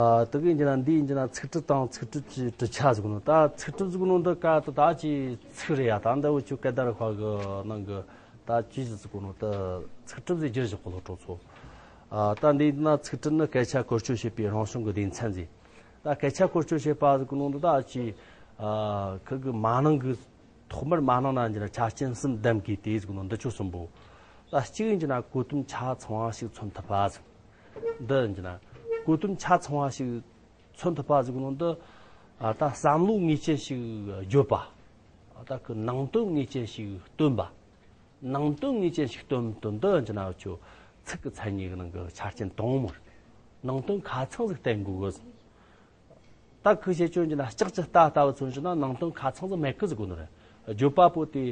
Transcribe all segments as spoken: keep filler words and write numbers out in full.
ཨ། དེ་གི་ཡིན་ན་འདི་ཡིན་ན་ཚིག་གྲུབ་དང་ཚིག་གྲུབ་ཀྱི་གྲུབ་ཆ་ཟིག་ནོ། ད་ཚིག་གྲུབ་ཟིག་ནོ་འདི་ཀ་ད་ད་ཅི་ཚིག་རེད་ཡ། ད་འདི་འུ་ཆོ་སྐད་བརྡ་རིག་པ་གི་ནང་གི་ད་ཅི་ཟིག་ནོ། ད་ཚིག་གྲུབ་ཟིག་བསྒྱུར་བཞག་གོ་ལོ་གྲོགས་ཚོ། ཨ། ད་འདི་ཡིན་ན་ཚིག་གྲུབ་ནི་སྐད་ཆ་བཀོལ་སྤྱོད་བྱེད་པའི་རང་བྱུང་གི་སྡེ་ཚན་ཟིག་ད་སྐད་ཆ་བཀོལ་སྤྱོད་བྱེད་པ་ཟིག་ནོ་འདི་ད་ཅི། ཨ། ཁུ་གི་མ་ནང་གི་ཐོག་མར་མ་ནང་ན་འདི་ན་ཆ་རྐྱེན་གསུམ་ལྡན་དགོས་ཏེ་ཟིག་ནོ། འདི་ཆོ་གསུམ་པོ། ད་གཅིག་ཡིན་ན་གོ་དོན་ཆ་ཚང་བ་ཞིག་མཚོན་ཐུབ་པ་ཟིག་འདི་ཡིན་ན་གོ་དོན་ཆ་ཚང་བ་ཞིག་མཚོན་ཐུབ་པ་ཟིག་ནོ་འདི། ཨ། ད་བསམ་བློ་ངེས་ཅན་ཞིག་བརྗོད་པ། ད་གི་ནང་དོན་ངེས་ཅན་ཞིག་སྟོན་པ། ནང་དོན་ངེས་ཅན་ཞིག་སྟོན་དོན་འདི་ཡིན་ན་འུ་ཆོ་ཚིག་གི་མཚན་ཉིད་ཀྱི་ནང་གི་ཆ་རྐྱེན་དང་པོ་རེད། ནང་དོན་ཁ་ཚང་ཟིག་བསྟན་དགོས་གི། ད་ཁུ་བྱེད་ཆོ་ཡིན་ན་ལྕགས་ཀྱི་རྟ་ལྟ་བུ་མཚོན་བྱས་ན་ནང་དོན་ཁ་ཚང་ཟིག་མེད་གི་ཟེར་གོ་ནི་རེད། བརྗོད་པ་པོ་དེ།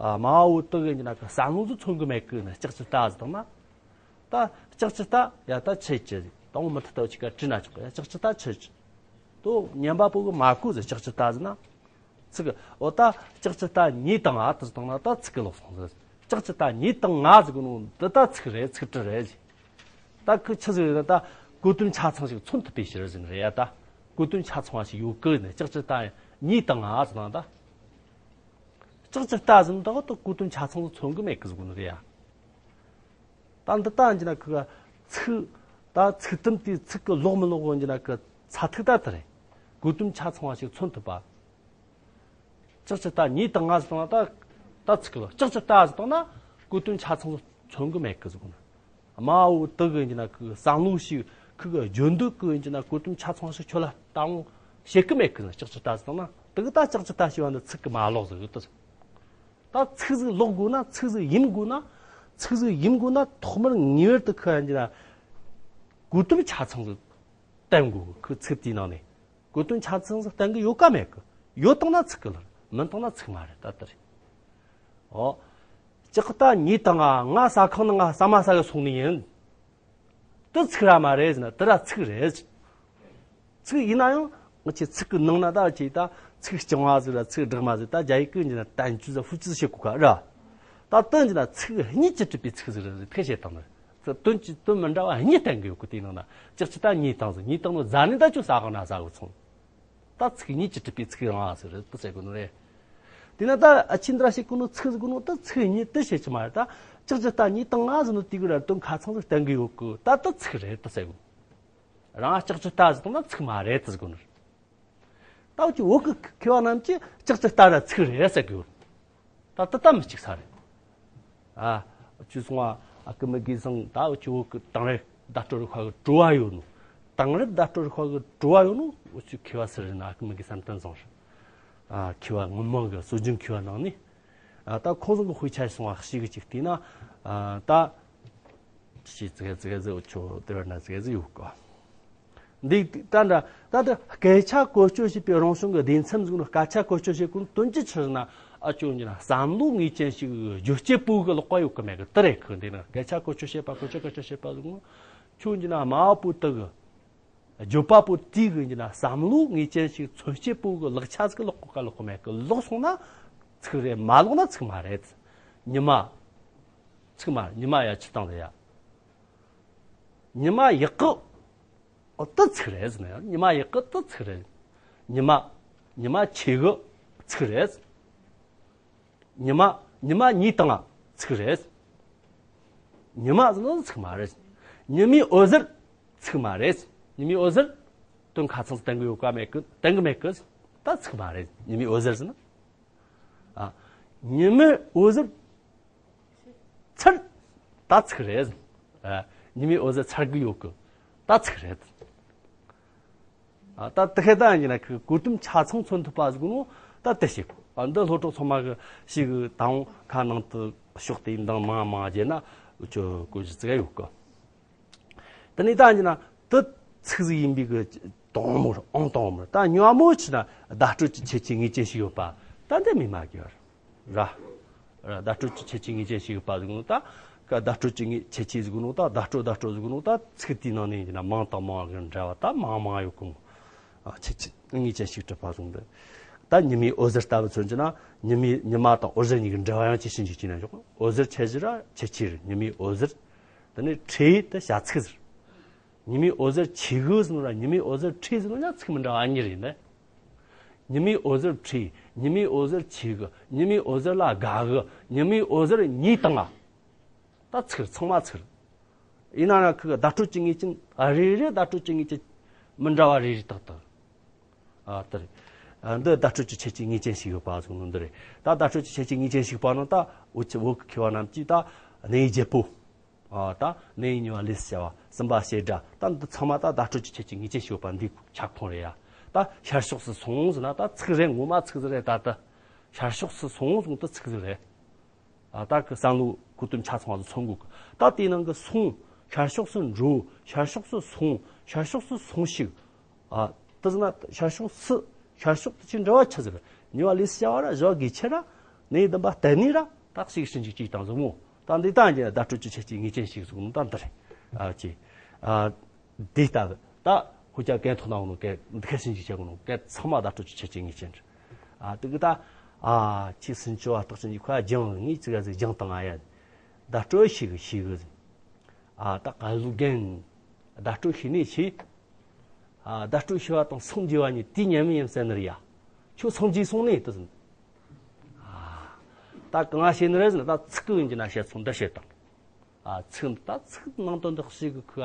ཨ། མ་བུ་དེ་གི་ཡིན་ན་གི་བསམ་བློ་ཟིག་མཚོན་གི་མེད་གི་ན་ལྕགས་ཀྱི་རྟ་ཟེར་བཏང་ན། ད་ལྕགས་ཀྱི་རྟ་ཡ་ད་ཆེ་ཆེ་ཟིག་དང་པོ་མི་ཐ་ལྟ་བུ་ཅིག་ག་བྲིས་ན་ཆོག་གི། ཡ་ལྕགས་ཀྱི་རྟ་ཆེ་ཆེ། དོ་ཉན་པ་པོ་གི་མ་གོ་ཟིག་ལྕགས་ཀྱི་རྟ་ཟེར་ན། ཚིག་གི་འོ་ད་ལྕགས་ཀྱི་རྟ་ཉོས་བཏང་ང་དེ་ཟེར་བཏང་ན་ད་ཚིག་གི་ལོག་སོང་ཟིག་ལྕགས་ཀྱི་རྟ་ཉོས་བཏང་ང་ཟེར་གོ་ནོ་འདི་ད་ཚིག་རེད། ཚིག་གྲུབ་རེད། ད་ཁུ་ཆི་ཟིག་རེད་ན་ད་གོ་དོན་ཆ་ཚང་ཞིག་མཚོན་ཐུབ་པའི་ཕྱིར་ཟེར་ནི་རེད་ཡ། ད་གོ་དོན་ཆ་ཚང་བ་ཞིག་ཡོད་གི་ནི་ལྕགས་ཀྱི་རྟ་ཉོས་བཏང་ང་ཟེར་ན་ད། ལྕགས་ཀྱི་རྟ་ཟེར་ན་ད་གོ་དོན་ཆ་ཚང་ཞིག་མཚོན་གི་མེད་གི་ཟེར་གོ་ནི་རེད་ཡ། ད་འདི་ད་ཡིན་ན་ཁུ་ག་ཚིག་ད་ཚིག་དུམ་དེའི་ཚིག་གི་ལོག་མི་ལོག་གི་ཡིན་ན་ཁུ་ཚ་ཐིག་ད་དེ་རེད། གོ་དོན་ཆ་ཚང་བ་ཞིག་མཚོན་ཐུབ་པ། ལྕགས་ཀྱི་རྟ་ཉོས་བཏང་ང་ཟེར་བཏང་ན་ད་ད་ཚིག་གི་ལོག་ལྕགས་ཀྱི་རྟ་ཟེར་བཏང་ན་གོ་དོན་ཆ་ཚང་མཚོན་གི་མེད་གི་ཟེར་གོ་ནི། མ་བུ་དེ་གི་ཡིན་ན་ཁུ་བསམ་བློ་ཞིག་ཁུ་གི་བརྗོད་འདོད་གི་ཡིན་ན་གོ་དོན་ཆ་ཚང་ཞིག་ཁྱོད་ལ་ད་འོང་བཤད་གི་མེད་གི་ན་ལྕགས་ཀྱི་རྟ་ཟེར་བཏང་ན་དེ་གི་ད་ལྕགས་ཀྱི་རྟ་ཞེས་པ་འདི་ཚིག་གི་མ་ལོག་ཟིག་ཡོད་དེ། ད་ཚིག་ཟིག་ལོག་དགོས་ན་ཚིག་ཟིག་ཡིན་དགོས་ན་ཚིག་ཟིག་ཡིན་དགོས་ན་ཐོག་མར་ངེས་པར་དུ་ཁུ་ཡིན་ན་གོ་དོན་ཆ་ཚང་ཟིག་བསྟན་དགོས་གི། ཁུ་ཚིག་དེའི་ནང་ནས་གོ་དོན་ཆ་ཚང་ཟིག་བསྟན་གི་ཡོད་ཀ་མེད་གི། ཡོད་བཏང་ན་ཚིག་གི་ལོག་མིན་བཏང་ན་ཚིག་མ་རེད། ད་ལྟ་རེད། ཨོ། ལྕགས་རྟ་ཉོས་བཏང་ང་ང་ཟ་ཁང་ནང་ང་ཟ་མ་ཟ་གི་སོང་ནི་ཡིན། དེ་ཚིག་ར་མ་རེད་ཟེར་ན་དེ་ར་ཚིག་རེད། ཚིག་ཡིན་ན་ཡང་ང་ཆོ་ཚིག་གི་ནང་ན་ད་ཅིག་ད་ཚིག་རྐྱང་བ་ཟིག་ར་ཚིག་སྦྲགས་མ་ཟིག་ད་རྒྱ་ཡིག་གི་ཡིན་ན་བསྟན་བཅོས་ཟིག་ཧྥུ་ཅི་ཟིག་བྱེད་གོ་ཀ་ར། ད་དེ་ཡིན་ན་ཚིག་གཉིས་ཀྱིས་གྲུབ་པའི་ཚིག་ཟིག་རེད་ཟེར་ཐག་བཅད་བཏང་ནི་རེད། དོན་གྱི་དོན་མི་འདྲ་བ་གཉིས་བསྟན་གི་ཡོད་གི། དེའི་ནང་ན་ལྕགས་ཀྱི་རྟ་ཉོས་བཏང་ཟིག་ཉོས་བཏང་ནོ་ཟ་ནི་ད་ཁྱོད་ཟ་ཁང་ན་ཟ་གི་སོང་། ད་ཚིག་གཉིས་ཀྱིས་གྲུབ་པའི་ཚིག་རང་ཨ་ཟིག་རེད་དེ་ཟེར་གོ་ནི་རེད། དེས་ན་ད་ཨ་ཆིན་དྲ་ཞིག་གོ་ནོ་ཚིག་ཟིག་གོ་ནོ་ད་ཚིག་གཉིས་དེ་བཤད་ཀྱི་མ་རེད། ད་ལྕགས་ཀྱི་རྟ་ཉོས་བཏང་ང་ཟེར་ནོ་དེ་གི་ར་དོན་ཁ་ཚང་ཟིག་བསྟན་གི་ཡོད་གི། ད་ད་ཚིག་རེད་དེ་ཟེར་གོ། རང་ལྕགས་ཀྱི་རྟ་ཟེར་བཏང་ན་ཚིག་མ་རེད་དེ་ཟེར་གོ་ནི་རེད། ད་འུ་ཅག་བོད་ཀྱི་མཁས་པ་རྣམས་ཀྱིས་ལྕགས་ཀྱི་རྟ་ར་ཚིག་རེད་ཟེར་གི་ཡོད། ད་ད་ལྟ་མི་གཅིག་ས་རེད། ཨ། ཅི་སོང་བ་ཨ་ཀི་མི་དགེ་སང་ད་འུ་ཅག་བོད་ཀྱི་དེང་རབས་བརྡ་སྤྲོད་རིག་པ་གི་བྲོ་བ་ཡོད་ནོ། དེང་རབས་བརྡ་སྤྲོད་རིག་པ་གི་བྲོ་བ་ཡོད་ནོ་འུ་ཅག་མཁས་པ་སུ་རེད་ན་ཨ་ཀི་མི་དགེ་བསམ་གཏན་བཟང་རེད། ཨ། མཁས་པ་སྔོན་མ་གི་སྲོལ་རྒྱུན་མཁས་པ་ནང་ནས། ཨ། ད་ཁོང་ཚོ་གི་དཔེ་ཆ་སོང་བ་ཞིག་གི་ཅིག་བལྟས་ན། ཨ། ད་ཞེས་ཙི་གེ་ཙི་གེ་ཟིག་འུ་ཅག་དེ་བར་ན་ཙི་གེ་ཟིག་ཡོད་གི། འདི་ད་འདྲ་ད་ལྟ་སྐད་ཆ་བཀོལ་སྤྱོད་བྱེད་པའི་རང་བྱུང་གི་སྡེ་ཚན་ཟིག་ནི་སྐད་ཆ་བཀོལ་སྤྱོད་བྱེད་དགོས་དོན་ཅི་ཆི་ཟེར་ན། ཨ་ཅོ་འདི་ན་བསམ་བློ་ངེས་ཅན་ཞིག་བརྗོད་བྱེད་པོ་གི་ལོག་པ་ཡོད་གི་མེད་གི་དེ་རེད་གི། འདི་ན་སྐད་ཆ་བཀོལ་སྤྱོད་བྱེད་པ་བཀོལ་སྤྱོད་བཀོལ་སྤྱོད་བྱེད་པ་ཟིག་ནི་ཁྱོད་འདི་ན་མ་བུ་དེ་གི་བརྗོད་པ་པོ་དེ་གི་འདི་ན་བསམ་བློ་ངེས་ཅན་ཞིག་མཚོན་བྱེད་པོ་གི་ལག་ཆ་ཟིག་ལོག་གོ་ག་ལོག་གི་མེད་གི། ལོག་སོང་ན་ཚིག་རེད། མ་ལོག་ན་ཚིག་མ་རེད། ཉི་མ་ཚིག་མ་ཉི་མ་ཡ་ཆི་བཏང་རེད་ཡ། ཉི་མ་ཡག་གི། ཨོ་དེ་ཚིག་རེད་ཟེར་ན་ཡང་ཉི་མ་ཡག་གི་དེ་ཚིག་རེད། ཉི་མ། ཉི་མ་ཆེ་གི་ཚིག་རེད། ཉི་མ། ཉི་མ་ཉོས་བཏང་ཚིག་རེད། ཉི་མ་ཟེར་ན་ཚིག་མ་རེད། ཉི་མའི་འོད་ཟེར་ཚིག་མ་རེད། ཉི་མའི་འོད་ཟེར་དོན་ཁ་ཚང་བསྟན་གི་ཡོད་ག་མེད་གི། བསྟན་གི་མེད་གི། ད་ཚིག་མ་རེད། ཉི་མའི་འོད་ཟེར་ཟེར་ན། ཨ། ཉི་མའི་འོད་ཟེར་ཚར། ད་ཚིག་རེད། ཨ། ཉི་མའི་འོད་ཟེར་ཚར་གི་ཡོད་གི། ད་ཚིག་རེད། ཨ། ད་དེ་ཁེ་ད་ཡིན་ན་ཁི་གོ་དོན་ཆ་ཚང་མཚོན་ཐུབ་པ་ཟིག་ནོ་ད་དེ་ཞིག་ཨ། འདི་སློབ་གྲོགས་ཚང་མ་གི་ཞིག་དང་ཁ་ནང་དུ་ཕྱོགས་དེ་འདང་མང་མང་བརྗེ་ན་འུ་ཅོ་གོ་གཞི་ཙི་ག་ཡོད་གི། དེ་ནས་ད་ཡིན་ན་དེ་ཚིག་ཟིག་ཡིན་པའི་གི་དང་མོར་ཨང་དང་མོར་ད་ཉོ་མོ་ཆི་ན་བརྡ་སྤྲོད་ཀྱི་ཁྱད་ཆོས་ངེས་ཅན་ཞིག་ཡོད་པ་ད་འདི་མི་མ་གི་ར། ར། བརྡ་སྤྲོད་ཀྱི་ཁྱད་ཆོས་ངེས་ཅན་ཞིག་ཡོད་པ་ཟིག་ནོ་ད། ཀ་བརྡ་སྤྲོད་ཀྱི་ངེས་ཁྱད་ཆོས་ཟིག་ནོ་ད། བརྡ་སྤྲོད་བརྡ་སྤྲོད་ཟིག་ནོ་ད། ཚིག་དེའི་ནང་ནས་ཡིན་ན་མང་དང་མང་གི་འདྲ་བ་ད་མང་མང་ཡོད་གི་མོ། ཨ། ཁྱད་ཆོས་ངེས་ཅན་ཞིག་གྲུབ་པ་ཟིག་འདི། ད་ཉི་མའི་འོད་ཟེར་ལྟ་བུ་མཚོན་གྱི་ན་ཉི་མའི་ཉི་མ་དང་འོད་ཟེར་གཉིས་ཀྱི་འབྲེལ་བ་ཡང་ཇི་བཞིན་ཇི་བཞིན་ན་འཇོག་འོད་ཟེར་ཁྱད་གཞི་ར་ཁྱད་ཆོས་རེད། ཉི་མའི་འོད་ཟེར། དེ་ནས་ཁྲེ་ཡི་དེ་བྱ་ཚིག་ཟེར། ཉི་མའི་འོད་ཟེར་ཆེ་གི་ཟེར་ནོ་ར་ཉི་མའི་འོད་ཟེར་ཕྲའི་ཟེར་ནོ་ཡང་ཚིག་མི་འདྲ་བ་གཉིས་རེད་ནི། ཉི་མའི་འོད་ཟེར་ཕྲའི། ཉི་མའི་འོད་ཟེར་ཆེ་གི། ཉི་མའི་འོད་ཟེར་ལ་དགའ་གི། ཉི་མའི་འོད་ཟེར་ཉེ་དང་ང་། ད་ཚིག་ཚང་མ་ཚིག་རེད། ཡིན་ན་ར་ཁི་གི་བརྡ་སྤྲོད་ཀྱི་ངེས་ཅན་རེ་རེ་བརྡ་སྤྲོད་ཀྱི་ངེས་ཅན་མི་འདྲ་བ་རེ་རེ་ཏག་ཏག་ཨ་དེ་རེད། ཨ་འདི་བརྡ་སྤྲོད་ཀྱི་ཁྱད་ཆོས་ངེས་ཅན་ཞིག་ཡོད་པ་ཟེར་ནོ་འདི་རེད། ད་བརྡ་སྤྲོད་ཀྱི་ཁྱད་ཆོས་ངེས་ཅན་ཞིག་པ་ནི་ད་འུ་ཆོ་བོད་ཀྱི་མཁས་པ་རྣམས་ཀྱིས་ད་གནས་ཡུལ་བརྒྱད་པོ། ཨ་ད་གནས་ཡུལ་གཉིས་པ་ལས་སུ་བྱ་བ། གསུམ་པ་བྱེད་སྒྲ། ད་འདི་ཚང་མ་ད་བརྡ་སྤྲོད་ཀྱི་ཁྱད་ཆོས་ངེས་ཅན་ཞིག་ཡོད་པ་འདིའི་ཁྱབ་ཁོངས་རེད་ཡ། ད་ཤར་ཕྱོགས་སུ་སོང་ཟེར་ན་ད་ཚིག་རེད། ངོ་མ་ཚིག་ཟིག་རེད། ད་ད་ཤར་ཕྱོགས་སུ་སོང་ཟེར་ནོ་ད་ཚིག་ཟིག་རེད། ཨ་ད་གི་བསམ་བློ་གོ་དོན་ཆ་ཚང་བ་ཚོ་མཚོན་དགོས་གི། ད་དེའི་ནང་གི་སོང་། ཤར་ཕྱོགས་སུ་འགྲོ། ཤར་ཕྱོགས་སུ་སོང་། ཤར་ཕྱོགས་སུ་སོང་ཞིག་ཨ་དེ་ཟེར་ན་ཤར་ཕྱོགས་སུ། ཤར་ཕྱོགས་དེ་ཆི་འབྲེལ་བ་ཆི་ཟེར། གཉིས་པ་ལས་སུ་བྱ་བ་ར་བཞག་དགོས་ཆེ་ར། གནས་བདུན་པ་བསྟན་ནས་ར་ད་ཞིག་ཕྱིན་ཅིག་ཅིག་དང་ཟེར་མོ། ད་འདི་ད་འདི་བརྡ་སྤྲོད་ཀྱི་ཁྱད་ཆོས་ངེས་ཅན་ཞིག་ཟེར་ནོ་ད་འདི་རེད། ཨ་ཅེ། ཨ་འདི་ལྟ་བུ་ད་ཁོ་ཅག་གན་ཐོག་ན་འོ་ནོ་གན་འདི་ཁ་ཕྱིན་ཅིག་བྱེད་དགོས་ནོ་གན་ཚང་མ་བརྡ་སྤྲོད་ཀྱི་ཁྱད་ཆོས་ངེས་ཅན་རེད། ཨ་དེ་གི་ད་ཨ་ཁྱེད་སུན་ཅོ་བ་རྟགས་ཅན་གྱི་ཁོ་ཡ་སྦྱང་ངས་ཅི་ག་ཟིག་སྦྱང་དང་ཨ་ཡ། བརྡ་སྤྲོད་ཤེས་གི་ཤེས་གི་ཟིག་ཨ་ད་ག་ཟུག་རྒན། བརྡ་སྤྲོད་ཤེས་ནས་ཤེས། ཨ་བརྡ་སྤྲོད་ཤེས་པ་དང་སངས་རྒྱས་པ་གཉིས་དུས་མཉམ་མིན་ཡང་བསད་ནི་རེད་ཡ། ཁྱོད་སངས་རྒྱས་སོང་ནས་དུ་ཟིན། ཨ་ད་གང་ང་བཤད་ནི་རེད་ཟིན་ད་ཚིག་གི་ཡིན་གྱི་ན་བཤད་སོང་འདི་བཤད་དང་། ཨ་ཚིག་ད་ཚིག་ནང་དོན་འདི་ཞིག་གི་ཁུ་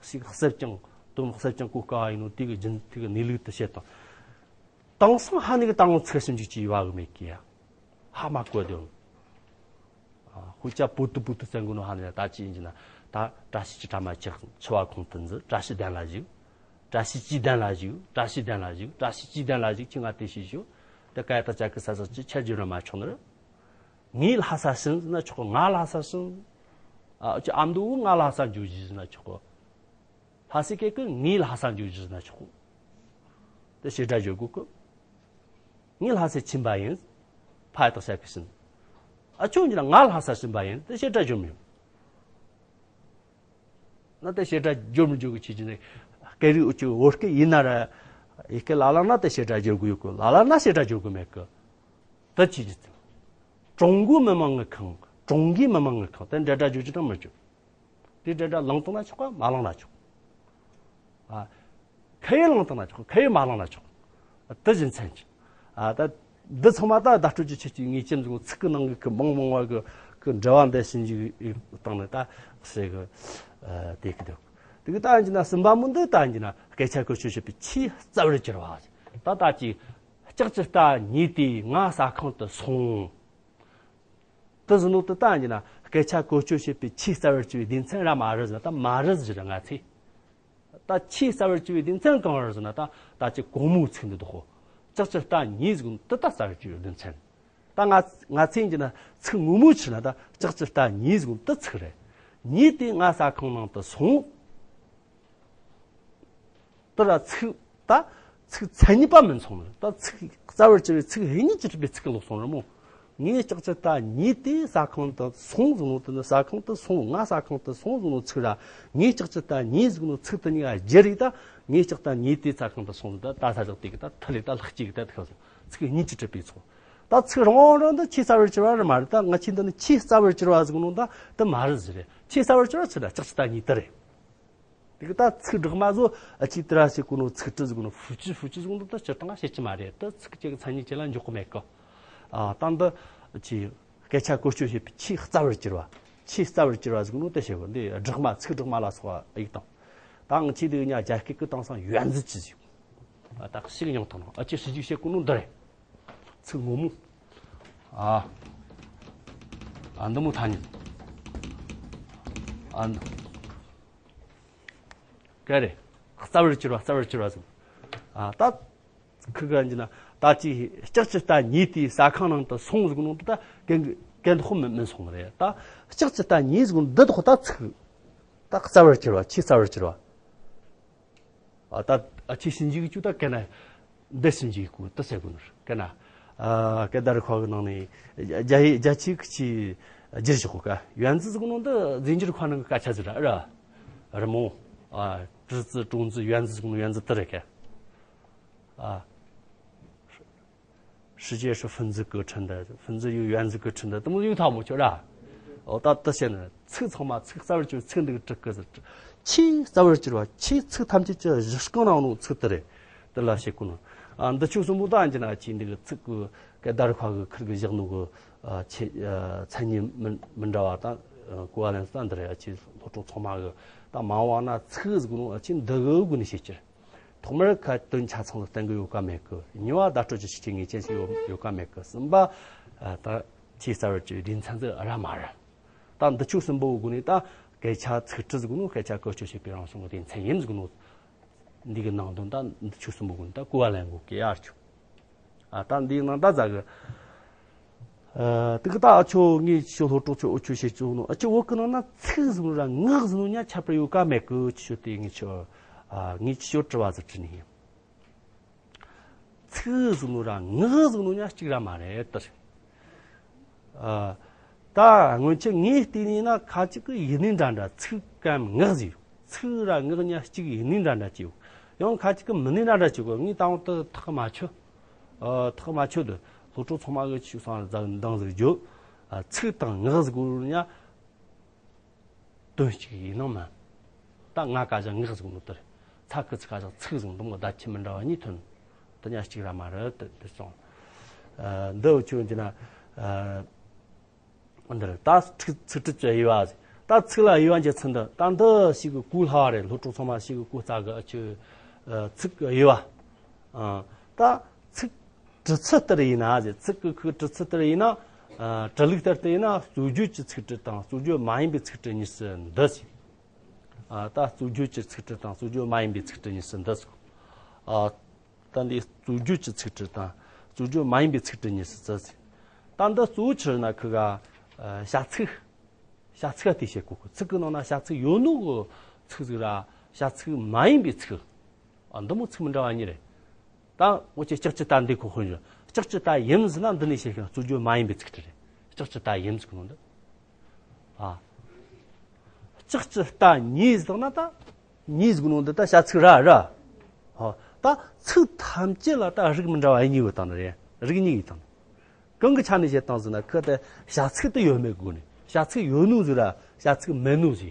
ཞིག་གསལ་ཀྱང་དོན་གསལ་ཀྱང་གོ་དཀའ་བ་ཡིན་ནོ་དེ་གི་རྒྱུན་དེ་གི་གནས་ལུགས་དུ་བཤད་དང་། དེང་སང་ཧ་ནི་གི་དང་ཚིག་ཞིབ་འཇུག་ཅིག་ཡོད་གི་མེད་གི་ཡ། ཧ་མ་གོ་དོན། ཨ་ཧུ་ཅ་པུ་ཏུ་པུ་ཏུ་ཟེར་གོ་ནོ་ཧ་ནི་ད་ཅི་ཡིན་གྱི་ན་ད་བཀྲ་ཤིས་ཀྱི་གྲ་མ་ཆག་འཆི་བ་ཁོང་དུ་འཛུལ། བཀྲ་ཤིས་གདན་ལ་བཞུགས། བཀྲ་ཤིས་ཀྱི་གདན་ལ་བཞུགས། བཀྲ་ཤིས་གདན་ལ་བཞུགས། བཀྲ་ཤིས་ཀྱི་གདན་ལ་བཞུགས། ཁྱི་ང་དེ་ཤེས་ཞུ། དེ་སྐད་དག་ཅག་གི་ས་ས་ཅི་ཆ་རྒྱུ་ར་མ་ཆོག་ནི་རེད། ངའི་ལྷ་ས་ཕྱིན་ཟེར་ན་ཆོག་གོ། ང་ལྷ་ས་ཕྱིན། ཨ་ཅི་ཨ་མདོ་ང་ལྷ་ས་འཇུ་ཞིག་ཟེར་ན་ཆོག་གོ། ལྷ་སའི་སྐད་ཀྱི་ངའི་ལྷ་ས་འཇུ་ཞིག་ཟེར་ན་ཆོག་གོ། དེ་བྱེད་སྒྲ་བརྗོད་དགོས་གི། ངའི་ལྷ་སའི་ཕྱིན་པ་ཡིན། ཕ་ཡ་དག་བྱ་གི་ཕྱིན། ཨ་ཆོག་འཇུ་ན་ང་ལྷ་ས་ཕྱིན་པ་ཡིན། དེ་བྱེད་སྒྲ་བརྗོད་མི་ཡོང་། ན་དེ་བྱེད་སྒྲ་བརྗོད་མི་འཇུག་གི་ཆེད་ཀྱི་ནི། སྐད་རིགས་འུ་ཅག་བོད་སྐད་ཡིན་ན་ར། ཡི་གེ་ལ་ལ་ན་དེ་བྱེད་སྒྲ་བརྗོད་དགོས་ཡོད་གི། ལ་ལ་ན་བྱེད་སྒྲ་བརྗོད་དགོས་མེད་གི། དེ་ཆེད་ཀྱི་ཚིག་ཀྲུང་གོའི་མི་དམངས་ཀྱི་ཁང་། ཀྲུང་གོའི་མི་དམངས་ཀྱི་ཁང་། དེ་འབྲེལ་སྒྲ་བརྗོད་རྒྱུ་དང་མི་བརྗོད། དེ་འབྲེལ་སྒྲ་བླངས་བཏང་ན་ཆོག་ག་མ་བླངས་ན་ཆོག་ཨ། ཁ་ཡེ་བླངས་བཏང་ན་ཆོག་ཁ་ཡེ་མ་བླངས་ན་ཆོག་དེ་བཞིན་མཚན་གྱི། ཨ་ད། འདི་ཚང་མ་ད་བརྡ་སྤྲོད་ཀྱི་ཆེད་ཀྱི་ངེས་ཅན་ཟིག་ཚིག་གི་ནང་གི་གི་མང་མང་བ་གི་གི་འབྲེལ་བ་འདི་ཕྱིན་ཅི་བཏང་ནས་ད་ཞེ་གི་ཨ་དེ་གི་འདུག་དེ་གི་ད་ཡིན་གྱི་ན་གསུམ་པ་མོ་འདི་ད་ཡིན་གྱི་ན་སྐད་ཆ་བཀོལ་སྤྱོད་བྱེད་པའི་ཆེས་རྩ་བར་གྱུར་བ། ད་ད་ཅི་ལྕགས་ཀྱི་རྟ་ཉོས་ཏེ་ང་ཟ་ཁང་དུ་སོང་། དེ་ཟེར་ནོ་དེ་ད་ཡིན་ན་སྐད་ཆ་བཀོལ་སྤྱོད་བྱེད་པའི་ཆེས་རྩ་བར་གྱུར་པའི་སྡེ་ཚན་ར་མ་རེད་ཟེར་ན་ད་མ་རེད་ཟེར་ང་ཚོས། ད་ཆེས་རྩ་བར་གྱུར་པའི་སྡེ་ཚན་གང་རེད་ཟེར་ན་ད་ད་ཅི་གོང་མོའི་ཚིག་འདི་དོ། ལྕགས་ཀྱི་རྟ་ཉོས་ཟེར་ནོ་དེ་ད་རྩ་བར་གྱུར་པའི་སྡེ་ཚན། ད་ང་ང་ཚོས་ཡིན་ན་ཚིག་ངོ་མ་ཕྱིར་ན་ད་ལྕགས་ཀྱི་རྟ་ཉོས་ཟེར་ནོ་དེ་ཚིག་རེད། ཉོས་ཏེ་ང་ཟ་ཁང་ནང་དུ་སོང་། དེ་ལ་ཚིག་ད་ཚིག་མཚན་ཉིད་པ་མིན་སོང་ནི་ད་ཚིག་རྩ་བར་གྱུར་པའི་ཚིག་ཡིན་ཉིད་ཀྱིས་གྲུབ་པའི་ཚིག་ལོག་སོང་རེད་མོ། ངས་ལྕགས་ཀྱི་རྟ་ཉོས་ཏེ་ཟ་ཁང་དུ་སོང་ཟེར་ནོ་དེ་ནི་ཟ་ཁང་དུ་སོང་། ང་ཟ་ཁང་དུ་སོང་ཟེར་ནོ་ཚིག་ར། ངས་ལྕགས་ཀྱི་རྟ་ཉོས་ཟེར་ནོ་ཚིག་དེ་གཉིས་ཀ་སྦྱར་རེད། ད་ངས་ལྕགས་རྟ་ཉོས་ཏེ་ཟ་ཁང་དུ་སོང་ཟེར་ད་ད་ས་ཞག་དེ་གི་ད་ཐ་ལེ་ད་ལྷག་ཅིག་ད་ཐག་སོང་། ཚིག་ཡིན་ཉིད་ཀྱིས་གྲུབ་པའི་ཚོགས། ད་ཚིག་རང་རང་འདི་ཆེས་རྩ་བར་གྱུར་པ་རེད་མ་རེད། ད་ང་ཚོས་འདི་ནི་ཆེས་རྩ་བར་གྱུར་པ་ཟེར་ནོ་ད་དེ་མ་རེད་ཟེར་རེད། ཆེས་རྩ་བར་གྱུར་པ་ཚིག་ར་ལྕགས་ཀྱི་རྟ་ཉོས་དེ་རེད། དེ་གི་ད་ཚིག་སྦྲགས་མ་བཟོ་ཨ་ཅི་དེ་ར་ཞིག་གོ་ནོ་ཚིག་གྲི་ཟིག་གོ་ནོ་ཧྥུ་ཅི་ཧྥུ་ཅི་ཟིག་གོ་ནོ་ད་སྤྱིར་བཏང་བཤད་ཀྱི་མ་རེད། ད་ཚིག་ཅིག་མཚན་ཉིད་ཅིག་ལ་འཇོག་གི་མེད་གི། ཨ་ད་འདི་ཅི་སྐད་ཆ་བཀོལ་སྤྱོད་བྱེད་པའི་ཆེས་རྩ་བར་གྱུར་པ། ཆེས་རྩ་བར་གྱུར་པ་ཟིག་གོ་ནོ་དེ་བཤད་གོ། འདི་སྦྲགས་མ་ཚིག་སྦྲགས་མ་ལ་སོགས་པ་ཡིག་དང་། ད་ང་ཚོས་འདི་གཉིས་རྒྱ་སྐད་ཀྱི་དེང་སང་ཡོན་ཙི་ཅི་ཟིག་ཨ་ད་ཞིག་མྱོང་ཐང་ཨ་ཅི་ཞིག་ཞིག་བཤད་གོ་ནོ་འདི་རེད། ཚིག་ངོ་མོ། ཨ་ཨ་འདི་མོ་ཐ་སྙད། ཨ་འདི། ག་རེ། རྩ་བར་གྱུར་པ་རྩ་བར་གྱུར་པ་ཟེར། ཨ་ད། ཁི་ག་འཇི་ན་ད་ཅི་ལྕགས་ཀྱི་རྟ་ཉོས་ཏེ་ཟ་ཁང་ནང་དུ་སོང་ཟེར་གོ་ནོ་ད་གན་གན་དོག་མི་མི་སོང་རེད། ད་ལྕགས་ཀྱི་རྟ་ཉོས་ཟེར་གོ་ནོ་འདི་དོག་ད་ཚིག་ད་རྩ་བར་གྱུར་པ་ཆེས་རྩ་བར་གྱུར་པ། ཨ་ད་ཨ་ཆི་ཞིན་ཇི་གི་ཅུ་ད་གན་ན་འདི་ཞིན་ཇི་གི་ཀུ་ད་ཟེར་གོ་ནོ་གན་ན་ཨ་གན་ད་རི་ཁོ་གི་ནང་ནས་རྒྱ་ཡི་རྒྱ་ཆི་གི་ཆི་རྒྱུར་ཞོག་ག་ཡོན་ཙི་ཟེར་གོ་ནོ་འདི་རྫས་འགྱུར་ཁོ་ནང་གི་སྐད་ཆ་ཟིག་ར་ར་རི་མོ། ཨ་ཀྲི་ཙི་ཀྲུང་ཙི་ཡོན་ཙི་ཟེར་གོ་ནོ་ཡོན་ཙི་དེ་རེད་ག་ཨ། 世界是分子构成的，分子由原子构成的，这么有套目就了。哦，到这些呢，ཚིག་ཚང་མ་ཚིག་རྩ་བར་གྱུར་ཚིག་འདི་གི་གྲུབ་ཀི་ཟེར། ཆེས་རྩ་བར་གྱུར་པ། ཆེས་ཚིག་ཐམས་ཅད་ཀྱི་གཞི་རྐང་ནང་ནོ་ཚིག་དེ་རེད། དེ་ལ་བཤད་གོ་ནོ། ཨ། འདི་ཆོས་གསུམ་པོ་ད་ཡིན་གྱི་ན་ཆེས་འདི་གི་ཚིག་གི་སྐད་བརྡ་རིག་པ་གི་ཁུར་གི་བཞག་ནོ་གི། ཨ། ཆེས། ཨ། མཚན་ཉིད་མི་མི་འདྲ་བ་དང་། ཨ། གོ་བ་ལེན་སྟངས་འདི་རེད། ཨ། ཆེས་སློབ་གྲོགས་ཚང་མ་གི་ད་མང་བ་ན་ཚིག་ཟིག་ནོ། ཨ། ཆེས་འདི་གི་སྒོ་ནས་བཤད་ཀྱི་རེད། ཐོག་མར་ཁ་དོན་ཆ་ཚང་ལ་བསྟན་གི་ཡོད་ཀ་མེད་གི། གཉིས་པ་བརྡ་སྤྲོད་ཀྱི་ཤུགས་རྐྱེན་ངེས་ཅན་ཞིག་ཡོད་ཡོད་ཀ་མེད་གི། གསུམ་པ། ཨ། ད་ཆེས་རྩ་བར་གྱུར་པའི་སྡེ་ཚན་ཟིག་ར་མ་རེད། ད་འདི་ཆོས་གསུམ་པོའི་སྒོ་ནས་ད་སྐད་ཆ་ཚིག་གྲུབ་ཟིག་ནོ། སྐད་ཆ་བཀོལ་སྤྱོད་བྱེད་པའི་རང་བྱུང་གི་སྡེ་ཚན་ཡིན་ཟིག་ནོ། འདི་གི་ནང་དོན་ད་འདི་ཆོས་གསུམ་པོའི་སྒོ་ནས་ད་གོ་བ་ལེན་དགོས་གི་ཡར་ཆོ། ཨ། ད་འདིའི་ནང་ད་ཟ་གི། ཨ། དེ་གི་ད་ཨ་ཆོ་ངས་ཆོ་སློབ་གྲོགས་ཆོ་ཨུ་ཆོ་བཤད་ཆོག་ནོ། ཨ། ཆོ་བོད་གི་ནང་ན་ཚིག་ཟིག་ནོ་ར་ངག་ཟིག་ནོ་ཉ་ཁྱད་པར་ཡོད་ཀ་མེད་གི་ཆོ། དེ་ངས་ཆོ། ཨ། ངས་ཆོ་དྲི་བ་ཟིག་དྲི་ནི་ཡིན། ཚིག་ཟིག་ནོ་ར་ངག་ཟིག་ནོ་ཉ་གཅིག་ར་མ་རེད་ད། ཨ། ད་སྔོན་ཆད་ངས་བལྟས་ནས་ན་ཁ་ཅིག་གི་ཡིན་ནི་འདྲ་འདྲ། ཚིག་གམ་ངག་ཟིག་ཡོད། ཚིག་ར་ངག་ཉ་གཅིག་ཡིན་ནི་འདྲ་འདྲ་ཅིག་ཡོད། ཡང་ཁ་ཅིག་གི་མིན་ནི་འདྲ་འདྲ་ཅིག་ཡོད། ངས་ད་འོང་དུ་ཐག་མ་ཆོད། ཨ། ཐག་མ་ཆོད་དུ། སློབ་གྲོགས་ཚང་མ་གི་ཆུ་སང་ཟ་འདང་ཟིག་རྒྱོབ། ཨ། ཚིག་དང་ངག་ཟིག་ཡོད་ཉ། དོན་གཅིག་ཡིན་ནམ་མ། ད་ང་ཀ་ཞག་ངག་ཟིག་ནོ་དེར། ཚ་ཁུ་ཚི་ཀ་ཞག་ཚིག་ཟིག་འདི་མོ་བརྡ་ཆད་མི་འདྲ་བ་གཉིས་ཐོན། དེ་ཉ་གཅིག་ར་མ་རེད་དེ་དེ་སོང་། ཨ། འདི་འུ་ཆོ་འདི་ན། ཨ། འདིར་ད་ཚིག་ཚིག་གྲུབ་ཀྱི་དབྱེ་བ་ཟིག་ད་ཚིག་ལ་དབྱེ་བ་འབྱེད་ཚུལ་འདི་ད་འདི་ཞིག་གི་གོ་སླ་བ་རེད། སློབ་གྲོགས་ཚང་མ་ཞིག་གི་གོ་ལྟ་གི་འུ་ཆོ། ཨ། ཚིག་གི་དབྱེ་བ། ཨ། ད་ཚིག་གྲུབ་ཚུལ་ལྟར་ཡིན་ན་ཟེར། ཚིག་གི་ཁུ་གྲུབ་ཚུལ་ལྟར་ཡིན་ན། ཨ། གྲུབ་ལུགས་ལྟར་དུ་ཡིན་ན་རྩོད་བརྗོད་ཀྱི་ཚིག་གྲུབ་དང་རྩོད་བརྗོད་མ་ཡིན་པའི་ཚིག་གྲུབ་གཉིས་སུ་འདུ་ཟེར། ཨ། ད་རྩོད་བརྗོད་ཀྱི་ཚིག་གྲུབ་དང་རྩོད་བརྗོད་མ་ཡིན་པའི་ཚིག་གྲུབ་གཉིས་སུ་འདུ་ཟེར། ཨ། ད་འདི་རྩོད་བརྗོད་ཀྱི་ཚིག་གྲུབ་དང་རྩོད་བརྗོད་མ་ཡིན་པའི་ཚིག་གྲུབ་གཉིས་སུ་འདུ་ཟེར། ད་འདི་གཙོ་བོ་ཆི་རེད་ན་ཁུ་ག། ཨ། བྱ་ཚིག་བྱ་ཚིག་དེ་བཤད་གོ་གི། ཚིག་གི་ནང་ན་བྱ་ཚིག་ཡོད་ནོ་གི་ཚིག་ཟིག་ར་བྱ་ཚིག་མ་ཡིན་པའི་ཚིག་ཨ། འདི་མོ་ཚིག་མི་འདྲ་བ་གཉིས་རེད། ད་འུ་ཆོས་ལྕགས་ཀྱུ་ད་འདི་གོ་ཧོན་ཞོ། ལྕགས་ཀྱུ་ད་ཡིན་ཟེར་ན་འདི་ནས་བཤད་ཤིང་རྩོད་བརྗོད་མ་ཡིན་པའི་ཚིག་གྲུབ་རེད། ལྕགས་ཀྱུ་ད་ཡིན་ཟེར་གོ་ནོ་འདི། ཨ། ལྕགས་ཀྱུ་ད་ཉིད་ཟེར་ན་ད། ཉིད་ཟེར་གོ་ནོ་འདི་ད་བྱ་ཚིག་ར་ར། ཨ། ད་ཚིག་ཐམས་ཅད་ལ་ད་རིགས་མི་འདྲ་བ་གཉིས་ཡོད་དང་ནི་རེད། རིགས་གཉིས་ཡོད་དང་། གང་གི་ཆ་ནས་བཤད་སྟངས་ཟེར་ན་ཁུ་དེ་བྱ་ཚིག་དེ་ཡོད་མེད་གོ་ནས་བྱ་ཚིག་ཡོད་ནོ་ཟེར་ར་བྱ་ཚིག་མེད་ནོ་ཟེར།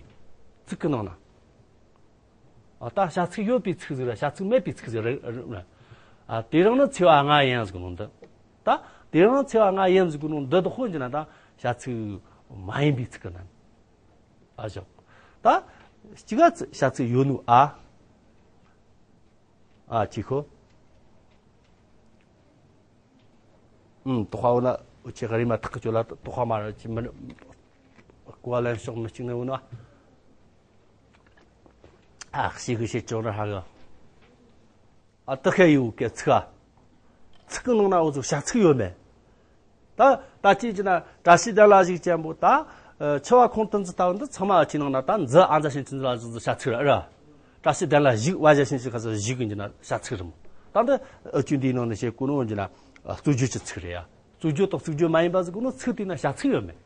ཚིག་གི་ནང་ན། ཨ། ད་བྱ་ཚིག་ཡོད་པའི་ཚིག་ཟིག་ར་བྱ་ཚིག་མེད་པའི་ཚིག་ཟིག་རེད། ཨ། དེ་རིང་ནི་ཚེས་པ་ལྔ་ཡིན་ཟེར་གོ་ནོ་འདི། ད་དེ་རིང་ཚེས་པ་ལྔ་ཡིན་ཟེར་གོ་ནོ་འདི་དོ་ཧོན་གྱི་ན་ད་བྱ་ཚིག་མ་ཡིན་པའི་ཚིག་གི་ནང་ཨ་བཞག་ད་གཅིག་ག་བྱ་ཚིག་ཡོད་ནོ་ཨ། ཨ། ཅི་ཁོ། ཨུམ། དོ་ཧ་འོ་ན་འུ་ཆེ་ག་རི་མ་ཐག་གི་ཅོ་ལ་དོ་ཧ་མ་ར་ཅི་མི་གོ་བ་ལེན་ཕྱོགས་མི་གཅིག་ནས་འོ་ན། ཨ། ཤི་གི་ཤི་ཅོ་ར་ཧ་གི། ཨ། དེ་ཁ་ཡོད་གི་ཚིག་ཨ། ཚིག་གི་ནང་ན་འུ་ཚོ་བྱ་ཚིག་ཡོད་མེད། ད་ད་ཅི་ཅི་ན་བཀྲ་ཤིས་ལྡན་ལ་བཞུགས་ཅན་པོ་ད། ཨ། ཆུ་བ་ཁོང་དུ་འཛུལ་ལྟ་བུ་འདི་ཚང་མ་ཨ་ཅི་ནང་ན་ད་འཛུལ་ཨ་འཛུལ་ཞིང་ཅི་འཛུལ་ལ་འཛུལ་བྱ་ཚིག་ར་ར། བཀྲ་ཤིས་ལྡན་ལ་བཞུགས་བ་བཞག་ཞིང་ཞིག་ག་ཚོད་བཞུགས་གི་འཇི་ན་བྱ་ཚིག་རེད་མོ། ད་འདི་འུ་ཆོས་འདིའི་ནང་ནས་བཤད་གོ་ནོ་འཇི་ན་རྩོད་བརྗོད་ཀྱི་ཚིག་རེད་ཡ། རྩོད་བརྗོད་དང་རྩོད་བརྗོད་མ་ཡིན་པ་ཟེར་གོ་ནོ་ཚིག་དེ་ན་བྱ་ཚིག་ཡོད་མེད།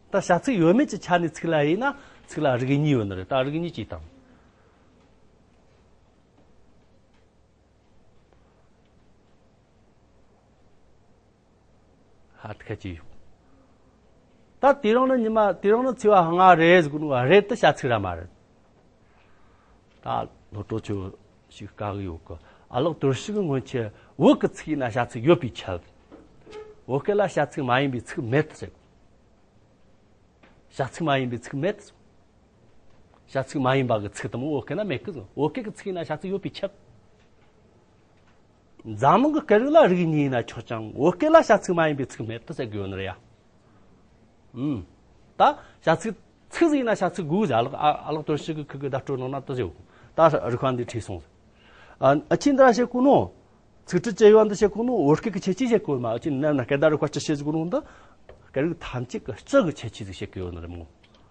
ད་བྱ་ཚིག་ཡོད་མེད་ཀྱི་ཆ་ནས་ཚིག་ལ་ཡིན་ན་ཚིག་ལ་རིགས་གཉིས་ཡོད་ནི་རེད། ད་རིགས་གཉིས་ཀྱིས་དང་། ཧ་ཐ་ཅི་ཡོད། ད་དེ་རིང་ནི་ཉི་མ་དེ་རིང་ནི་ཚེས་པ་ལྔ་རེད་ཟེར་གོ་ནོ་རེད་དུ་བྱ་ཚིག་ར་མ་རེད། ད་ལོ་ཏོ་ཆོ་ཞིག་བཀག་གི་ཡོད་གི། ཨ་ལགས་དོར་ཞིག་གི་སྔོན་ཆད་བོད་ཀྱི་ཚིག་ཡིན་ན་བྱ་ཚིག་ཡོད་པའི་ཆ། བོད་སྐད་ལ་བྱ་ཚིག་མ་ཡིན་པའི་ཚིག་མེད་དུ་ཟེར། བྱ་ཚིག་མ་ཡིན་པའི་ཚིག་མེད། བྱ་ཚིག་མ་ཡིན་པ་གི་ཚིག་དུ་མོ་བོད་སྐད་ན་མེད་གི་ཟེར། བོད་སྐད་ཀྱི་ཚིག་ཡིན་ན་བྱ་ཚིག་ཡོད་པའི་ཆ། འཛམ་གླིང་གི་སྐད་རིགས་ལ་རིགས་གཉིས་ཡིན་ན་ཆོག་ཅིང་བོད་སྐད་ལ་བྱ་ཚིག་མ་ཡིན་པའི་ཚིག་མེད་དུ་ཟེར་གི་ཡོད་ནི་རེད་ཡ། ཨུམ། ད་བྱ་ཚིག་ཚིག་ཟིག་ཡིན་ན་བྱ་ཚིག་དགོས་ཟེར། ཨ་ལགས་ཨ་ཨ་ལགས་དོར་ཞིག་གི་ཁུ་གི་བརྡ་སྤྲོད་ནང་ན་དུ་ཟེར། ད་རིགས་པ་འདི་བྲིས་སོང་ཟེར། ཨ་ཨ་ཆིན་དྲ་བཤད་གོ་ནོ། ཚིག་གྲུབ་ཀྱི་དབྱེ་བ་འདི་བཤད་གོ་ནོ་བོད་སྐད་ཀྱི་ཁྱད་ཆོས་བཤད་གོ་མ་ཨ་ཆིན་ནམ་ན་སྐད་བརྡ་རིག་པ་སྤྱི་བཤད་ཟེར་གོ་ནོ་འདི། སྐད་རིགས་ཐམས་ཅད་ཀྱི་སྤྱི་གི་ཁྱད་ཆོས་ཟིག་བཤད་གི་ཡོད་ནི་རེད་མོ།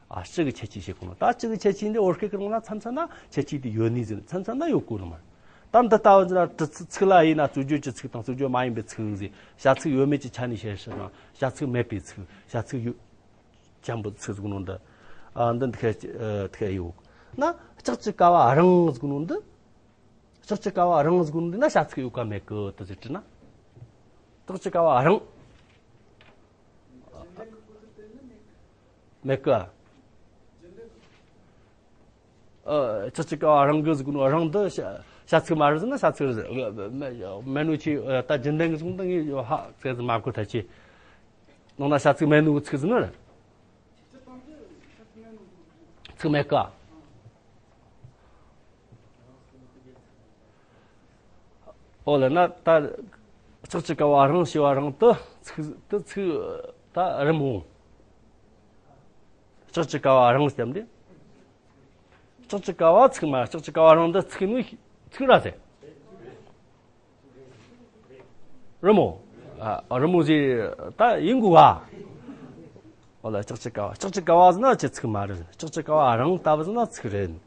ཨ་སྤྱི་གི་ཁྱད་ཆོས་བཤད་གོ་ནོ། ད་སྤྱི་གི་ཁྱད་ཆོས་འདི་བོད་སྐད་ཀྱི་ནང་ན་མཚམས་མཚམས་ན་ཁྱད་ཆོས་དེ་ཡོད་ནི་ཟེར། མཚམས་མཚམས་ན་ཡོད་གོ་ནི་མ་རེད། ད་འདི་ལྟ་བུ་ཟེར་ན་དྲི་ཚིག་ཚིག་ལ་ཡིན་ན་རྩོད་བརྗོད་ཀྱི་ཚིག་དང་རྩོད་བརྗོད་མ་ཡིན་པའི་ཚིག་ཟེར། བྱ་ཚིག་ཡོད་མེད་ཀྱི་ཆ་ནས་བཤད་ཤེས་ན་བྱ་ཚིག་མེད་པའི་ཚིག་བྱ་ཚིག་ཡོད་ཅན་པོ་ཚིག་ཟེར་གོ་ནོ་འདི། ཨ་འདི་འདི་ཁ་ཨ་འདི་ཁ་ཡོད་ན་ལྕགས་ཀྱུ་ཀ་བ་རང་ཟེར་གོ་ནོ་འདི། ལྕགས་ཀྱུ་ཀ་བ་རང་ཟེར་གོ་ནོ་འདི་ན་བྱ་ཚིག་ཡོད་ཀ་མེད་གི་དུ་ཟེར་དྲི་ན། ལྕགས་ཀྱུ་ཀ་བ་རང་མེད་གི། ཨ། ཅག་ཅི་ཀ་བ་རང་གི་ཟེར་གོ་ནོ་རང་འདི་བྱ་བྱ་ཚིག་མ་རེད་ཟེར་ན་བྱ་ཚིག་རེད། མེད་ནོ་ཆི། ད་རྒྱུན་ལྡན་གྱི་གཞུང་འདི་ངས་ཧ་ཙེ་ཟིག་མ་གོ་ཐལ་ཆེ། ནང་ན་བྱ་ཚིག་མེད་ནོ་གི་ཚིག་ཟེར་ནི་རེད། ཚིག་མེད་ཀ། ཨོ་ལ་ན་ད་ཅག་ཅི་ཀ་བ་རང་ཞེས་པ་རང་དུ་ཚིག་དུ་ཚིག་ད་རི་མོ། ཅག་ཅི་ཀ་བ་རང་སྟེ་འདི། ཅག་ཅི་ཀ་བ་ཚིག་མ། ཅག་ཅི་ཀ་བ་རང་འདི་ཚིག་ནི་ཚིག་ར་ཟེར། རི་མོ། ཨ། རི་མོ་ཟེར་ད་ཡིན་དགོས་ག། ཨོ་ལ་ཅག་ཅི་ཀ་བ། ཅག་ཅི་ཀ་བ་ཟེར་ན་ཅི་ཚིག་མ་རེད། ཅག་ཅི་ཀ་བ་རང་ལྟ་བུ་ཟེར་ན་ཚིག་རེད།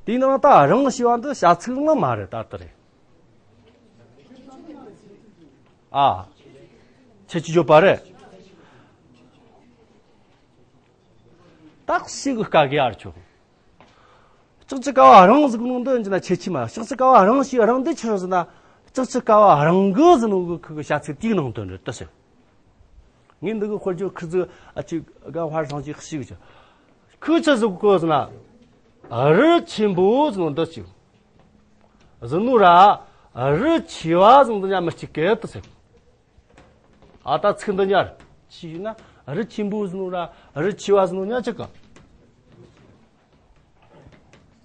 དེའི་ནང་ད་རང་ཞེས་པ་འདི་བྱ་ཚིག་ནི་མ་རེད། ད་ལྟ་རེད། ཨ། ཁྱད་ཆོས་བརྗོད་པ་རེད། ད་ཞིག་གི་དཀའ་གི་ཨར་ཆོག་ཅག་ཅི་ཀ་བ་རང་ཟེར་གོ་ནོ་འདི་ཡིན་ན་ཁྱད་ཆོས་མ། ཅག་ཅི་ཀ་བ་རང་ཞེས་རང་འདི་ཆི་རེད་ཟེར་ན། ཅག་ཅི་ཀ་བ་རང་གི་ཟེར་ནོ་གི་ཁུ་གི་བྱ་ཚིག་དེའི་ནང་དོན་རེད་ད་ཟེར། ངས་འདི་གི་དཔེར་བརྗོད་ཁུ་ཚོས་ཨ་ཅིག་ག་ཧར་སང་ཅིག་ཞིག་ཅིག་ཁུ་ཆི་ཟེར་གོ་ཟེར་ན། རི་ཆེན་པོ་ཟེར་ནོ་འདི་ཅིག་ཟེར་ནོ་ར། རི་ཆེ་བ་ཟེར་ནོ་འདི་ཉ་མི་གཅིག་གི་ད་ཟེར། ཨ། ད་ཚིག་འདི་ཉར་ཆི་ཡིན་ན་རི་ཆེན་པོ་ཟེར་ནོ་ར་རི་ཆེ་བ་ཟེར་ནོ་ཉ་གཅིག་ག།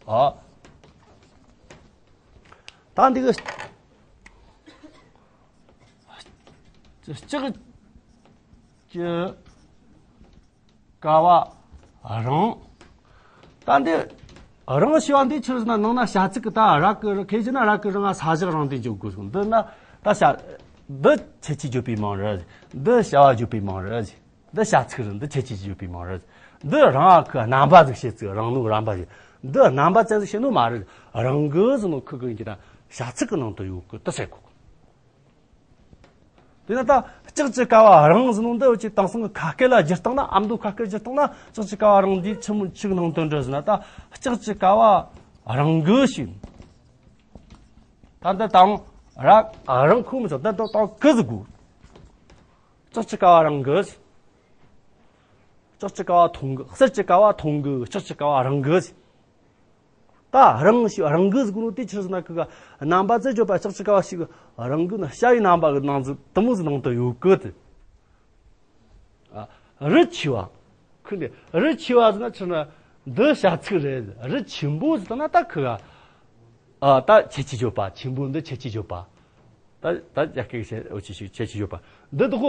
ཨ། ད་འདི་གི་ཅག་ཅི་ཀ་བ་རང་། ད་འདི་རང་ཞེས་པ་འདི་ཆི་རེད་ཟེར་ན། ནང་ན་བྱ་ཚིག་གི་ད་ར་གི་ར་ཁེ་ཅི་ན་ར་གི་རང་ང་ས་བཞག་རང་དེ་འཇོག་དགོས་སོང་། འདི་ན་ད་བྱ་འདི་ཁྱད་ཆོས་བརྗོད་པའི་མིང་རེད། འདི་བྱ་བ་བརྗོད་པའི་མིང་རེད། འདི་བྱ་ཚིག་རེད། འདི་ཁྱད་ཆོས་བརྗོད་པའི་མིང་རེད། འདི་རང་ཨ་ཁུ་རྣམ་པ་ཟིག་བྱེད་ཚིག་རང་ནོ་རྣམ་པ་ཟིག་འདི་རྣམ་པ་ཅན་ཟིག་བྱེད་ནོ་མ་རེད། རང་གི་ཟེར་ནོ་ཁུ་གི་ཡིན་གྱི་ན་བྱ་ཚིག་གི་ནང་དུ་ཡོད་གི་ད་ཟེར་གོ། དེ་ན་ད་ཅག་ཅི་ཀ་བ་རང་ཟེར་ནོ་འདི་འུ་ཅི་དེང་སང་གི་ཁ་སྐད་ལ་བསྒྱུར་བཏང་ན། ཨ་མདོ་ཁ་སྐད་བསྒྱུར་བཏང་ན་ཅག་ཅི་ཀ་བ་རང་འདི་ཆི་མོ་ཆི་གི་ནང་དོན་འདྲ་ཟེར་ན། ད་ཅག་ཅི་ཀ་བ་རང་གི་ཞིག་ད་འདི་དང་ར་རང་ཁུ་མི་ཆོག་ད་འདི་དང་གི་ཟེར་དགོས། ཅག་ཅི་ཀ་བ་རང་གི། ཅག་ཅི་ཀ་བ་མཐོང་གི། གསེར་ཅི་ཀ་བ་མཐོང་གི། ཅག་ཅི་ཀ་བ་རང་གི། ད་རང་ཞེས་རང་གི་ཟེར་གོ་ནོ་དེ་ཆི་རེད་ཟེར་ན། ཁུ་ག་རྣམ་པ་ཙམ་བརྗོད་པ་ཅག་ཅི་ཀ་བ་ཞིག་རང་གི་ན་བྱ་བའི་རྣམ་པ་གི་ནང་ཟིག་དེ་མོ་ཟིག་ནང་དུ་ཡོད་གི་དེ། ཨ། རི་ཆེ་བ། ཁུ་འདི་རི་ཆེ་བ་ཟེར་ན་ཆི་ན་འདི་བྱ་ཚིག་རེད། རི་ཆེན་པོ་ཟེར་ན་ད་ཁུ་ག་ཨ། ད་ཁྱད་ཆོས་བརྗོད་པ། ཆེན་པོ་འདི་ཁྱད་ཆོས་བརྗོད་པ། ད་ད་རྒྱ་སྐད་ཀྱི་འུ་ཅི་ཞིག་ཁྱད་ཆོས་བརྗོད་པ། འདི་དག་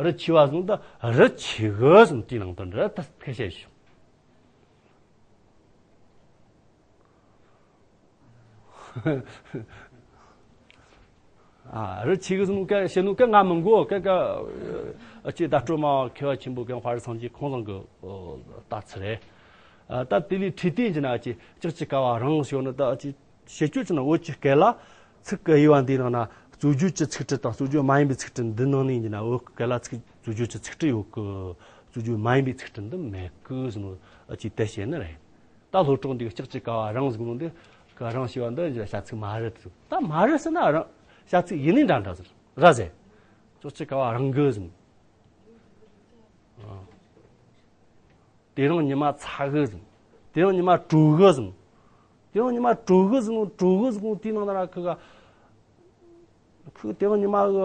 རི་ཆེ་བ་ཟེར་ན་ད་རི་ཆེ་གི་ཟེར་ན་དེའི་ནང་དོན་རེད། ད་ཁ་བཤད་ཞུ། ཨ། རི་ཆེ་གི་ཟེར་ནོ་སྐད་བཤད་ནོ་སྐད་ང་མི་གོ། སྐད་ཀ་ཨ་ཅེ་ཟླ་སྤྲོ་མ་མཁས་པ་ཆེན་པོ་རྒན་དཔའ་རིས་སངས་རྒྱས་ཁོང་རང་གི་ལྟ་ཚུལ་རེད། ཨ། ད་དེ་ལས་འཕྲོས་དེ་ཡིན་ན་ཅི་ཅག་ཅི་ཀ་བ་རང་ཞེས་ནི་ད་ཅི་བྱེད་སྤྱོད་ཅི་ན། འུ་ཅི་སྐད་ལ་ཚིག་གི་དབྱེ་བ་འདིའི་ནང་ན་རྩོད་བརྗོད་ཀྱི་ཚིག་གྲི་དང་རྩོད་བརྗོད་མ་ཡིན་པའི་ཚིག་གྲི་འདི་ནང་ནས་ཡིན་ན། འུ་སྐད་ལ་ཚིག་རྩོད་བརྗོད་ཀྱི་ཚིག་གྲི་ཡོད་གི། རྩོད་བརྗོད་མ་ཡིན་པའི་ཚིག་གྲི་འདི་མེད་གི་ཟེར་ནོ་ཨ་ཅི་དེ་བཤད་ནི་རེད། ད་ལྷོ་བྲག་འདི་གི་ཅག་ཅི་ཀ་བ་རང་ཟེར་གོ་ནོ་འདི་གི་རང་ཞེས་པ་འདི་བྱ་ཚིག་མ་རེད་ཟེར། ད་མ་རེད་ཟེར་ན་རང་བྱ་ཚིག་ཡིན་ནི་འདྲ་འདྲ་ཟེར་ར་ཟེར། ཅག་ཅི་ཀ་བ་རང་གི་ཟེར། ཨ། དེ་རིང་ཉི་མ་ཚ་གི་ཟེར། དེ་རིང་ཉི་མ་དྲོ་གི་ཟེར། དེ་རིང་ཉི་མ་དྲོ་གི་ཟེར་ནོ་དྲོ་གི་ཟེར་གོ་དེའི་ནང་ན་ར་ཁུ་ག་ཁུ་དེ་རིང་ཉི་མ་གི་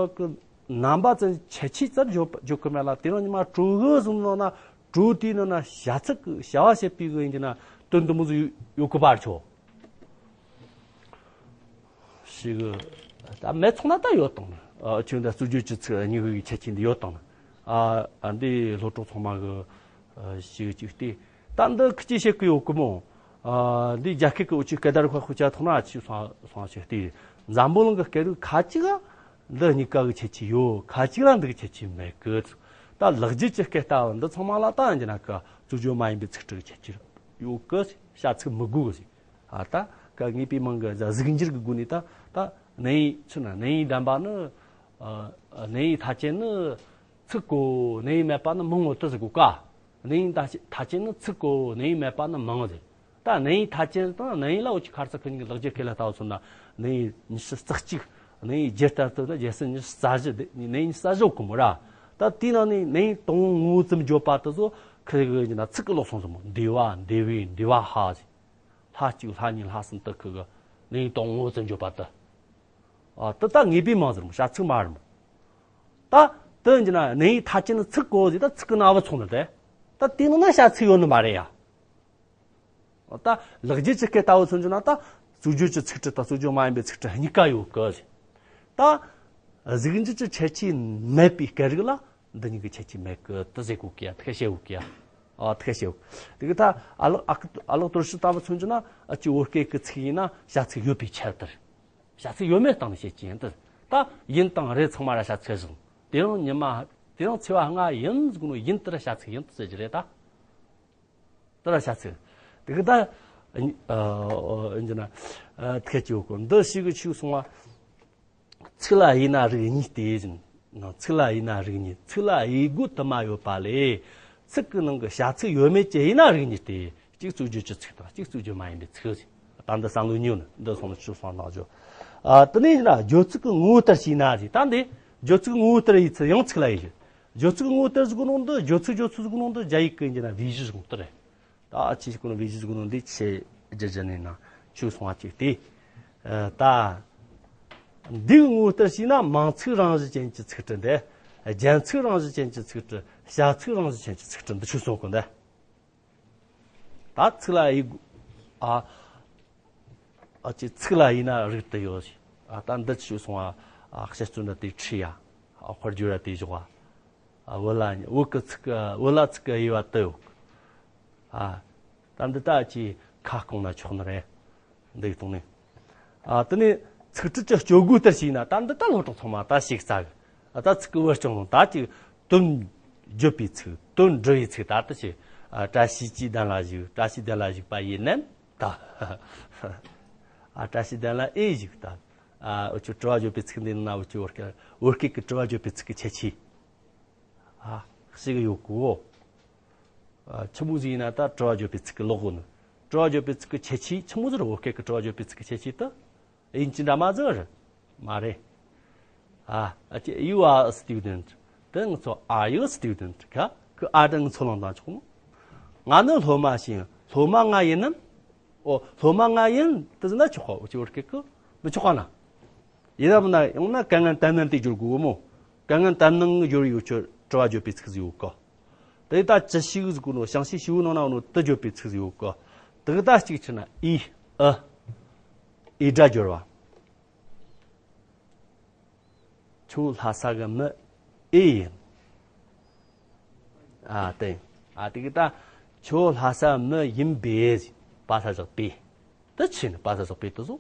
རྣམ་པ་ཙམ་ཁྱད་ཆོས་ཙམ་བརྗོད་བརྗོད་གི་མེད་ལ། དེ་རིང་ཉི་མ་དྲོ་གི་ཟེར་ནོ་ན་དྲོ་དེའི་ནང་ན་བྱ་ཚིག་གི་བྱ་བ་བྱེད་པའི་གི་ཡིན་གྱི་ན་དོན་དུ་མོ་ཟིག་ཡོད་གི་པར་ཆོག་ཞིག་ད་མེད་ཚོང་ན་ད་ཡོད་དང་། ཨ། ཆུང་ད་རྩོད་བརྗོད་ཀྱི་ཚིག་གཉིས་ཀྱི་ཁྱད་ཆོས་འདི་ཡོད་དང་། ཨ། ཨ། འདི་ལྷོ་བྲག་ཚང་མ་གི་ཞིག་ཅིག་སྟེ། ད་འདི་ཁི་ཅི་བཤད་གི་ཡོད་གི་མོ། ཨ། འདི་རྒྱ་སྐད་གི་འུ་ཅི་སྐད་བརྡ་ཁ་ཁུ་ཆ་ཐོག་ན་ཅི་སོང་སོང་ཞིག་སྟེ། འཛམ་བུ་གླིང་གི་སྐད་རིགས་ཁ་ཅིག་ག་འདི་གཉིས་ཀ་གི་ཁྱད་ཆོས་ཡོད། ཁ་ཅིག་ལ་འདི་གི་ཁྱད་ཆོས་མེད་གི། ད་ལག་རྗེས་ཀྱི་སྐད་ལྟ་བུ་འདི་ཚང་མ་ལ་ད་ཡིན་གྱི་ན་གི་རྩོད་བརྗོད་མ་ཡིན་པའི་ཚིག་གྲི་གི་ཁྱད་ཆོས་ཡོད་གི། བྱ་ཚིག་མི་དགོས་གི་ཟེར། ཨ། ད་ག་ངེས་པའི་མིང་གི་གཟུགས་འགྱུར་གི་སྒོ་ནས་ད་ད་གནས་ཡིག་ཆི་ན་གནས་ཡིག་ལྡན་པ་ནི། ཨ། གནས་ཡིག་མཐའ་ཅན་ནི་ཚིག་གོ། གནས་ཡིག་མེད་པ་ནི་མིང་ངོ་དེ་ཟེར་གོ་ཀ། གནས་ཡིག་མཐའ་ཅན་ནི་ཚིག་གོ། གནས་ཡིག་མེད་པ་ནི་མིང་ཟེར། ད་གནས་ཡིག་མཐའ་ཅན་དང་གནས་ཡིག་ལ་འུ་ཅི་ཁར་ས་ཁོ་གཉིས་ཀྱི་ལེགས་སྦྱར་སྐད་ལ་ལྟ་བུ་སོང་ན། གནས་ཡིག་ཉི་ཤུ་རྩ་གཅིག་གནས་ཡིག་རྒྱལ་ལྟར་དུ་ན་རྒྱལ་སྲིད་ཉི་ཤུ་རྩ་བཞི་དེ་གནས་ཡིག་ཉི་ཤུ་རྩ་བཞི་ཡོད་གི་མོ་ར། ད་དེའི་ནང་ནས་གནས་ཡིག་དང་པོ་ངོ་ཙམ་བརྗོད་པ་དེ་ཚོ་ཁི་གི་ཡིན་ན་ཚིག་གི་ལོག་སོང་ཟེར་མོ། འདི་བ་འདི་བའི་འདི་བ་ཧ་ཟེར། ལྷ་གཅིག་ལྷ་གཉིས་ལྷ་གསུམ་དུ་ཁུ་གི་ལན་དང་ངོ་བོ་ཙམ་བརྗོད་པ་དུ། ཨ་དེ་ད་ངེས་པའི་མིང་ཟེར་མོ་བྱ་ཚིག་མ་རེད་མོ། ད་དེ་ཡིན་ན་ནི་མཐའ་ཅན་ནི་ཚིག་གོ་ཟེར་ད་ཚིག་གི་ནང་བུད་སོང་ནི་རེད། ད་དེ་ནང་ན་བྱ་ཚིག་ཡོད་ནི་མ་རེད་ཡ། ད་ལེགས་སྦྱར་གྱི་སྐད་ལྟ་བུ་མཚོན་རྒྱུ་ན་ད་རྩོད་བརྗོད་ཀྱི་ཚིག་གྲུབ་དང་རྩོད་བརྗོད་མ་ཡིན་པའི་ཚིག་གྲུབ་གཉིས་ཀ་ཡོད་གི། ད་གཟུགས་འགྱུར་གྱི་ཁྱད་ཆོས་མེད་པའི་སྐད་རིགས་ལ་འདི་གཉིས་ཀྱི་ཁྱད་ཆོས་མེད་གི་དེ་ཟེར་གོ་གི་ཡ། དེ་བཤད་གོ་གི་ཡ། ཨ་དེ་བཤད་གོ། དེ་གི་ད་ཨ་ལགས་ཨ་ཁུ་ཨ་ལགས་དོར་ཞི་ལྟ་བུ་མཚོན་རྒྱུ་ན་ཨ་ཅི་བོད་སྐད་ཀྱི་ཚིག་ཡིན་ན་བྱ་ཚིག་ཡོད་པའི་ཆེད་དུ་རེད། བྱ་ཚིག་ཡོད་མེད་སྟེང་ནས་བཤད་ཀྱི་ཡིན་ཏེ། ད་ཡིན་དང་རེད་ཚང་མ་ར་བྱ་ཚིག་བཟུང་། དེ་རིང་ཉི་མ་དེ་རིང་ཚེས་པ་ལྔ་ཡིན་ཟེར་གོ་ནོ་ཡིན་དེ་ར་བྱ་ཚིག་ཡིན་དུ་ཟེར་གྱི་རེད་ད། དེ་ར་བྱ་ཚིག་དེ་གི་ད་ཨ་ཨ་ཨ་འདི་ན་ཨ་ཐད་ཀྱི་ཡོད་གོ། འདི་ཞིག་གི་ཆུག་སོང་བ། ཚིག་ལ་དབྱེ་ན་རིགས་གཉིས་ཏེ་ཟེར། ཚིག་ལ་དབྱེ་ན་རིགས་གཉིས། ཚིག་ལ་དབྱེ་དགོས་དུ་མ་ཡོད་པ་ལས། ཚིག་གི་ནང་གི་བྱ་ཚིག་ཡོད་མེད་ཀྱི་དབྱེ་ན་རིགས་གཉིས་ཏེ། གཅིག་རྩོད་བརྗོད་ཀྱི་ཚིག་དང་གཅིག་རྩོད་བརྗོད་མ་ཡིན་པའི་ཚིག་ཟེར། ད་འདི་བསམ་བློ་ཉོན། འདི་སོང་ནས་ཆུ་སོང་ནང་བརྗོད། ཨ་དེ་ནས་ཡིན་ན་བརྗོད་ཚིག་གི་ངོ་བོ་ལྟར་བྱས་ན་ཟེར། ད་འདི་བརྗོད་ཚིག་གི་ངོ་བོ་ལྟར་དབྱེ་ཚུལ་ཡང་ཚིག་ལ་དབྱེ་ཞིང་། བརྗོད་ཚིག་གི་ངོ་བོ་ལྟར་ཟེར་གོ་ནོ་འདི། བརྗོད་ཚིག་བརྗོད་ཚིག་ཟེར་གོ་ནོ་འདི་རྒྱ་ཡིག་གི་ཡིན་ན་བི་ཞི་ཟེར་གོ་ནོ་དེ་རེད། ད་ཨ་ཆི་ཞིག་གོ་ནོ་བི་ཞི་ཟེར་གོ་ནོ་འདི་ཆེ་རྒྱ་རྒྱ་ནས་ན་ཆུ་སོང་བ་ཅིག་སྟེ། ཨ་ད་འདི་གི་ངོ་བོ་ལྟར་བྱས་ན་མིང་ཚིག་རང་བཞིན་ཅན་གྱི་ཚིག་གྲུབ་འདི། རྒྱན་ཚིག་རང་བཞིན་ཅན་གྱི་ཚིག་གྲུབ། བྱ་ཚིག་རང་བཞིན་ཅན་གྱི་ཚིག་གྲུབ་འདི་ཆུ་སོང་གོ་འདི། ད་ཚིག་ལ་དབྱེ་དགོས། ཨ་ཨ་ཅེ་ཚིག་ལ་དབྱེ་ན་རིགས་དུ་ཡོད་ཟེར། ཨ་ད་འདི་ཆུ་སོང་བ། ཨ་བཤད་ཚུལ་འདི་དེ་ཁྲི་ཡ། ཨ་དཔེར་བརྗོད་ར་དེ་བཞག་པ། ཨ་བོད་ལ་བོད་ཀྱི་ཚིག་གི་བོད་ལ་ཚིག་གི་དབྱེ་བ་དུ་ཡོད། ཨ་ད་འདི་ད་ཅི་ཁ་སྐོང་ན་ཆོག་ནི་རེད། འདི་གཏོང་ནས། ཨ་དེ་ནས་ཚིག་གྲུབ་ཀྱི་སྤྱོད་སྒོ་ལྟར་བྱས་ན་ད་འདི་ད་སློབ་གྲོགས་ཚང་མ་ད་ཞིག་རྩ་གི། ཨ་ད་ཚིག་གི་བུ་སྐྱོང་ནོ་ད་ཅིག་དོན་བརྗོད་པའི་ཚིག་དོན་འབྲི་བའི་ཚིག་ད་ལྟ་ཞིག་ཨ་བཀྲ་ཤིས་ཀྱི་གདན་ལ་བཞུགས། བཀྲ་ཤིས་གདན་ལ་བཞུགས་པ་ཡིན་ནམ་ད། ཨ་བཀྲ་ཤིས་གདན་ལ་ཨེ་བཞུགས་ད། ཨ་འུ་ཆོ་དྲི་བ་བརྗོད་པའི་ཚིག་འདི་ནང་ན་འུ་ཆོ་བོད་སྐད་བོད་སྐད་ཀྱི་དྲི་བ་བརྗོད་པའི་ཚིག་གི་ཁྱད་ཆོས། ཨ་ཞིག་ཡོད་གོ། ཨ་ཆི་མོ་ཟིག་ཡིན་ན་ད་དྲི་བ་བརྗོད་པའི་ཚིག་གི་ལོག་གོ་ནི། དྲི་བ་བརྗོད་པའི་ཚིག་གི་ཁྱད་ཆོས་ཆི་མོ་ཟིག་རེད། བོད་སྐད་ཀྱི་དྲི་བ་བརྗོད་པའི་ཚིག་གི་ཁྱད་ཆོས་དུ། དབྱིན་ཇི་འདྲ་མ་ཟིག་རེད། མ་རེད། ཨ་ཨ་ཅེ་you are a student། དེ་ང་ཚོ་are you a student། ཁ་ཁུ་ཨ་དང་ང་ཚོ་ལང་དང་ཆོག་མོ། ང་ནི་སློབ་མ་ཞིག་ཡིན། སློབ་མ་ང་ཡིན་ནམ། ཨོ་སློབ་མ་ང་ཡིན་དེ་ཟེར་ན་ཆོག་གོ། འུ་ཆོ་བོད་སྐད་ཀྱི་མི་ཆོག་ག་ན། ཡིན་ན་མིན་ན་ཡང་ན་ག་ངན་དན་ནན་དེ་སྦྱོར་དགོས་མོ། ག་ངན་དན་ནན་གྱི་སྦྱོར་ཡོད་ཆོ་དྲི་བ་བརྗོད་པའི་ཚིག་ཟིག་ཡོད་གོ། དེ་ད་ཅི་ཞིག་ཟིག་གོ་ནོ་བྱང་ཤིང་ཞིག་ནོ་ན་ནོ་དེ་བརྗོད་པའི་ཚིག་ཟིག་ཡོད་གོ། དེ་ད་གཅིག་ཆི་ན་ཨི་ཨ་ཨི་སྒྲ་སྦྱོར་བ། ཁྱོད་ལྷ་ས་གི་མི་ཨེ་ཡིན། ཨ་དེ་ཨ་དེ་གི་ད་ཁྱོད་ལྷ་ས་མི་ཡིན་པས་པ་ས་བཞག་པས། དེ་ཆི་ནི་པ་ས་བཞག་པས་དེ་བཟོ།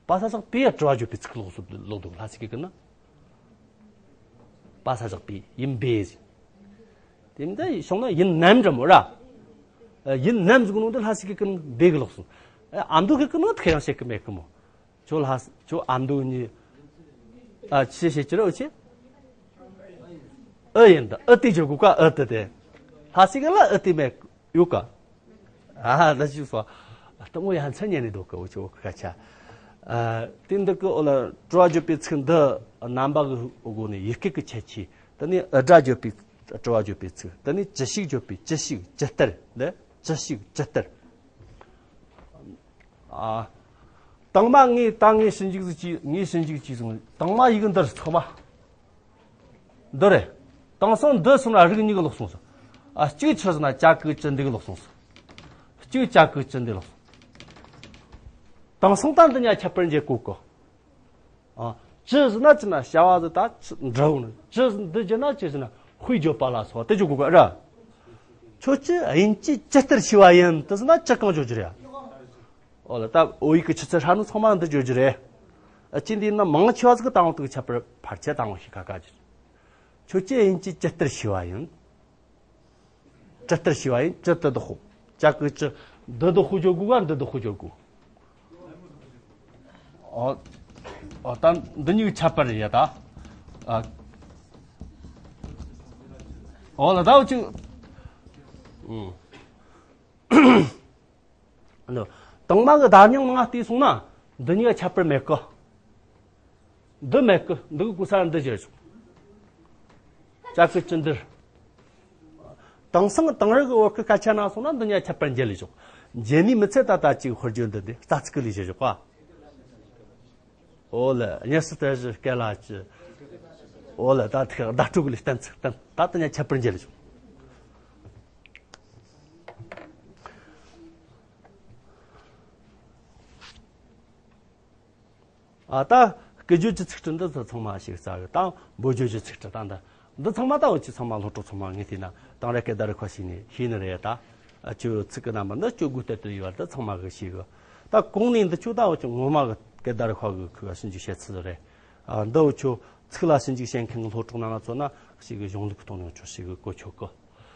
པ་ས་བཞག་པས་དྲི་བ་བརྗོད་པའི་ཚིག་ལོག་སུ་ལོག་འདུག་ལྷ་ས་གི་ཀི་ན། པ་ས་བཞག་པས་ཡིན་པས། དེ་འདྲ་བྱུང་ན་ཡིན་ནམ་འདྲ་མོ་ར། ཡིན་ནམ་ཟེར་གོ་ནོ་འདི་ལྷ་ས་གི་ཀི་ན་འབེ་གི་ལོག་སོང་། ཨ་མདོ་གི་ཀི་ན་ཐེ་ཡང་བཤད་གི་མེད་གི་མོ། ཁྱོད་ལྷ་ཁྱོད་ཨ་མདོ་གཉིས། ཨ་ཆི་ཤེས་ཀྱི་རེད་འོ་ཆི། ཨ་ཡིན་ད་ཨ་ཏི་ཅོ་གུ་ཀ་ཨ་ཏི་དེ། ལྷ་སི་གི་ལ་ཨ་ཏི་མེད་ཡོད་ཀ། ཨ་ལ་ཅི་སོ། ལྟ་མོ་ཡ་མཚན་ཉན་ནི་འདུག་གི་འོ་ཆི་འོ་ཀ་ཆ། ཨ་དེ་འདི་གི་འོ་ལ་དྲི་བ་བརྗོད་པའི་ཚིག་འདི་རྣམ་པ་གི་སྒོ་ནས་ཡི་གེ་གི་ཁྱད་ཆོས། དེ་ནས་ཨ་སྒྲ་བརྗོད་པའི་དྲི་བ་བརྗོད་པའི་ཚིག་དེ་ནས་ཅི་ཞིག་བརྗོད་པའི་ཅི་ཞིག་ཇི་ལྟར་འདི་ཅི་ཞིག་ཇི་ལྟར། ཨ། དང་མ་ངས་ད་ངས་ཞིབ་འཇུག་ཟིག་བྱས་ངས་ཞིབ་འཇུག་བྱས་སོང་། དང་མ་ཡི་གེ་འདི་རུ་ཚང་མ། འདི་རེད། དེང་སང་འདི་སོང་ན་རིགས་གཉིས་ཀྱི་ལོག་སོང་ཟིག་ཨ་གཅིག་ཆི་ཟེར་ན་ཅ་གི་ཅི་འདི་གི་ལོག་སོང་ཟིག་གཅིག་ཅ་གི་ཅི་འདི་ལོག་སོང་། དེང་སང་ད་འདི་གཉིས་ཁྱད་པར་འབྱེད་གོ་གི། ཨ། ཅི་ཟེར་ན་ཅི་ན་བྱ་བ་ཟེར་ད་ཅི་འདྲ་བོ་ནི། ཅི་འདི་བརྗོད་ན་ཅི་ཟེར་ན་དཔེ་བརྗོད་པ་ལ་སོགས་དེ་བརྗོད་དགོས་གི་ར། ཁྱོད་ཀྱིས་དབྱིན་ཇི་ཇི་ལྟར་ཤེས་པ་ཡིན་དེ་ཟེར་ན་ཅི་གང་བརྗོད་རྒྱུ་རེད། འོ་ལ་ད་བོད་ཡིག་གི་ཆུ་ཚད་ཧྲ་ནི་ཚང་མ་འདི་བརྗོད་རྒྱུ་རེད། ཨ་ཅི་འདི་ན་མང་ཆེ་བ་ཟིག་དང་དུ་ཁྱད་པར་ཕལ་ཆེར་དང་ཤེས་ཁ་ཁ་ཅི། ཁྱོད་ཀྱིས་དབྱིན་ཇི་ཇི་ལྟར་ཤེས་པ་ཡིན། ཇི་ལྟར་ཤེས་པ་ཡིན། ཇི་ལྟར་དུ་ཧོ། ཅ་གི་ཅི། འདི་དུ་ཧོ་བརྗོད་དགོས་ག་འདི་དུ་ཧོ་བརྗོད་དགོས། ཨོ། ཨོ་ད་འདི་གཉིས་ཁྱད་པར་རེད་ཡ་ད། ཨ། ཨོ་ལ་ད་འུ་ཅི། ཨུ། ཨ་ནི། དང་མ་གི་བརྡ་རྙིང་ནང་བལྟས་སོང་ན། འདི་གཉིས་ཁྱད་པར་མེད་གི། འདི་མེད་གི། འདི་གི་གོ་ས་འདི་བརྗོད་ཆོག་ཅ་གི་ཅི་འདིར། དེང་སང་དེང་རབས་ཀྱི་བོད་ཀྱི་སྐད་ཆ་ནང་སོང་ན་འདི་གཉིས་ཁྱད་པར་འབྱེད་ལས་བྱུང་། འབྱེད་ནུས་མི་ཚད། ད་ལྟ་ཅིག་དཔེར་བརྗོད་འདི་འདི་རྩ་ཚིག་གི་ལས་བྱེད་ཆོག་ག་འོ་ལེ། གཉེར་སུ་དེ་བཞིན་སྐད་ལ་ཅི། འོ་ལེ། ད་ཐེག་བརྡ་སྤྲོད་ཀྱི་ལས་གཏན་ཚིགས་གཏན། ད་ལྟ་ཉ་ཁྱད་པར་འབྱེད་ལ་བྱུང་། ཨ་ད་སྐད་བརྗོད་ཀྱི་ཚིག་འབྲུ་འདི་ཚོ་ཚང་མ་ཞིག་རྩ་གི་དང་། འབོད་བརྗོད་ཀྱི་ཚིག་འབྲུ་དང་འདི། འདི་ཚང་མ་ད་འུ་ཅི་ཚང་མ་སློབ་གྲོགས་ཚང་མ་ངས་བལྟས་ན་དེང་རབས་སྐད་བརྡ་རིག་པ་ཞིག་ནས་ཤེས་ནི་རེད་ད། ཨ་ཁྱོད་ཚིག་གི་རྣམ་པ་འདི་སྤྱོད་སྒོ་ལྟར་དུ་ཡོད་པ་འདི་ཚང་མ་གི་ཤེས་གི། ད་གོང་ནས་འདི་ཆོ་ད་འུ་ཅི་ངོ་མ་གི་སྐད་བརྡ་རིག་པ་གི་ཁུ་བ་ཞིབ་འཇུག་བྱེད་ཚུལ་རེད། ཨ་འདི་འུ་ཆོ་ཚིག་ལ་ཞིབ་འཇུག་བྱེད་མཁན་གི་སློབ་གྲོགས་རྣམ་པ་ཚོ་ན་ཞིག་གི་གཞུང་ལུགས་གཏོང་ཡོང་ཆོག་ཞིག་གི་གོ་ཆོད་གི།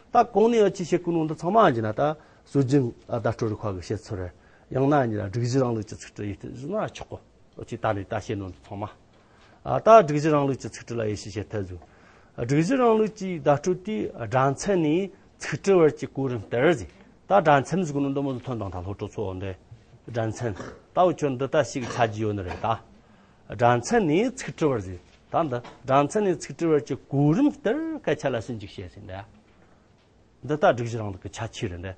ད་གོང་ནས་འུ་ཅི་བཤད་གོ་ནོ་འདི་ཚང་མ་ཡིན་ན་ད་སྲོལ་རྒྱུན་བརྡ་སྤྲོད་རིག་པ་གི་བཤད་ཚུལ་རེད། ཡང་ན་ཡིན་ན་སྒྲིག་གཞི་རིང་ལུགས་ཀྱི་ཚིག་འབྲུ་ཡིན་ན་ཆོག་གོ། འུ་ཅི་ད་ནས་ད་བཤད་ནོ་འདི་ཚང་མ། ཨ་ད་སྒྲིག་གཞི་རིང་ལུགས་ཀྱི་ཚིག་འབྲུ་ལ་དབྱེ་ཞིབ་བྱེད་ཐབས་ཟིག་སྒྲིག་གཞི་རིང་ལུགས་ཀྱི་བརྡ་སྤྲོད་དེ་སྒྲ་མཚན་ནས་ཚིག་འབྲུ་བར་གྱི་གོ་རིམ་ལྟར་ཟིག་ད་སྒྲ་མཚན་ཟིག་ནོ་འདི་མོ་ཟིག་ཐོན་དང་ད་སློབ་གྲོགས་ཚོ་འདི། སྒྲ་མཚན། ད་འུ་ཆོ་འདི་ད་ཞིག་ཆ་རྒྱུས་ཡོད་ནི་རེད་ད། སྒྲ་མཚན་ནས་ཚིག་འབྲུ་བར་ཟིག་ད་འདི་སྒྲ་མཚན་ནས་ཚིག་འབྲུ་བར་གྱི་གོ་རིམ་ལྟར་སྐད་ཆ་ལ་ཞིབ་འཇུག་བྱེད་ཟིན་ད། འདི་ལྟ་སྒྲིག་གཞི་རིང་ལུགས་ཀྱི་ཁྱད་ཆོས་རེད་འདི།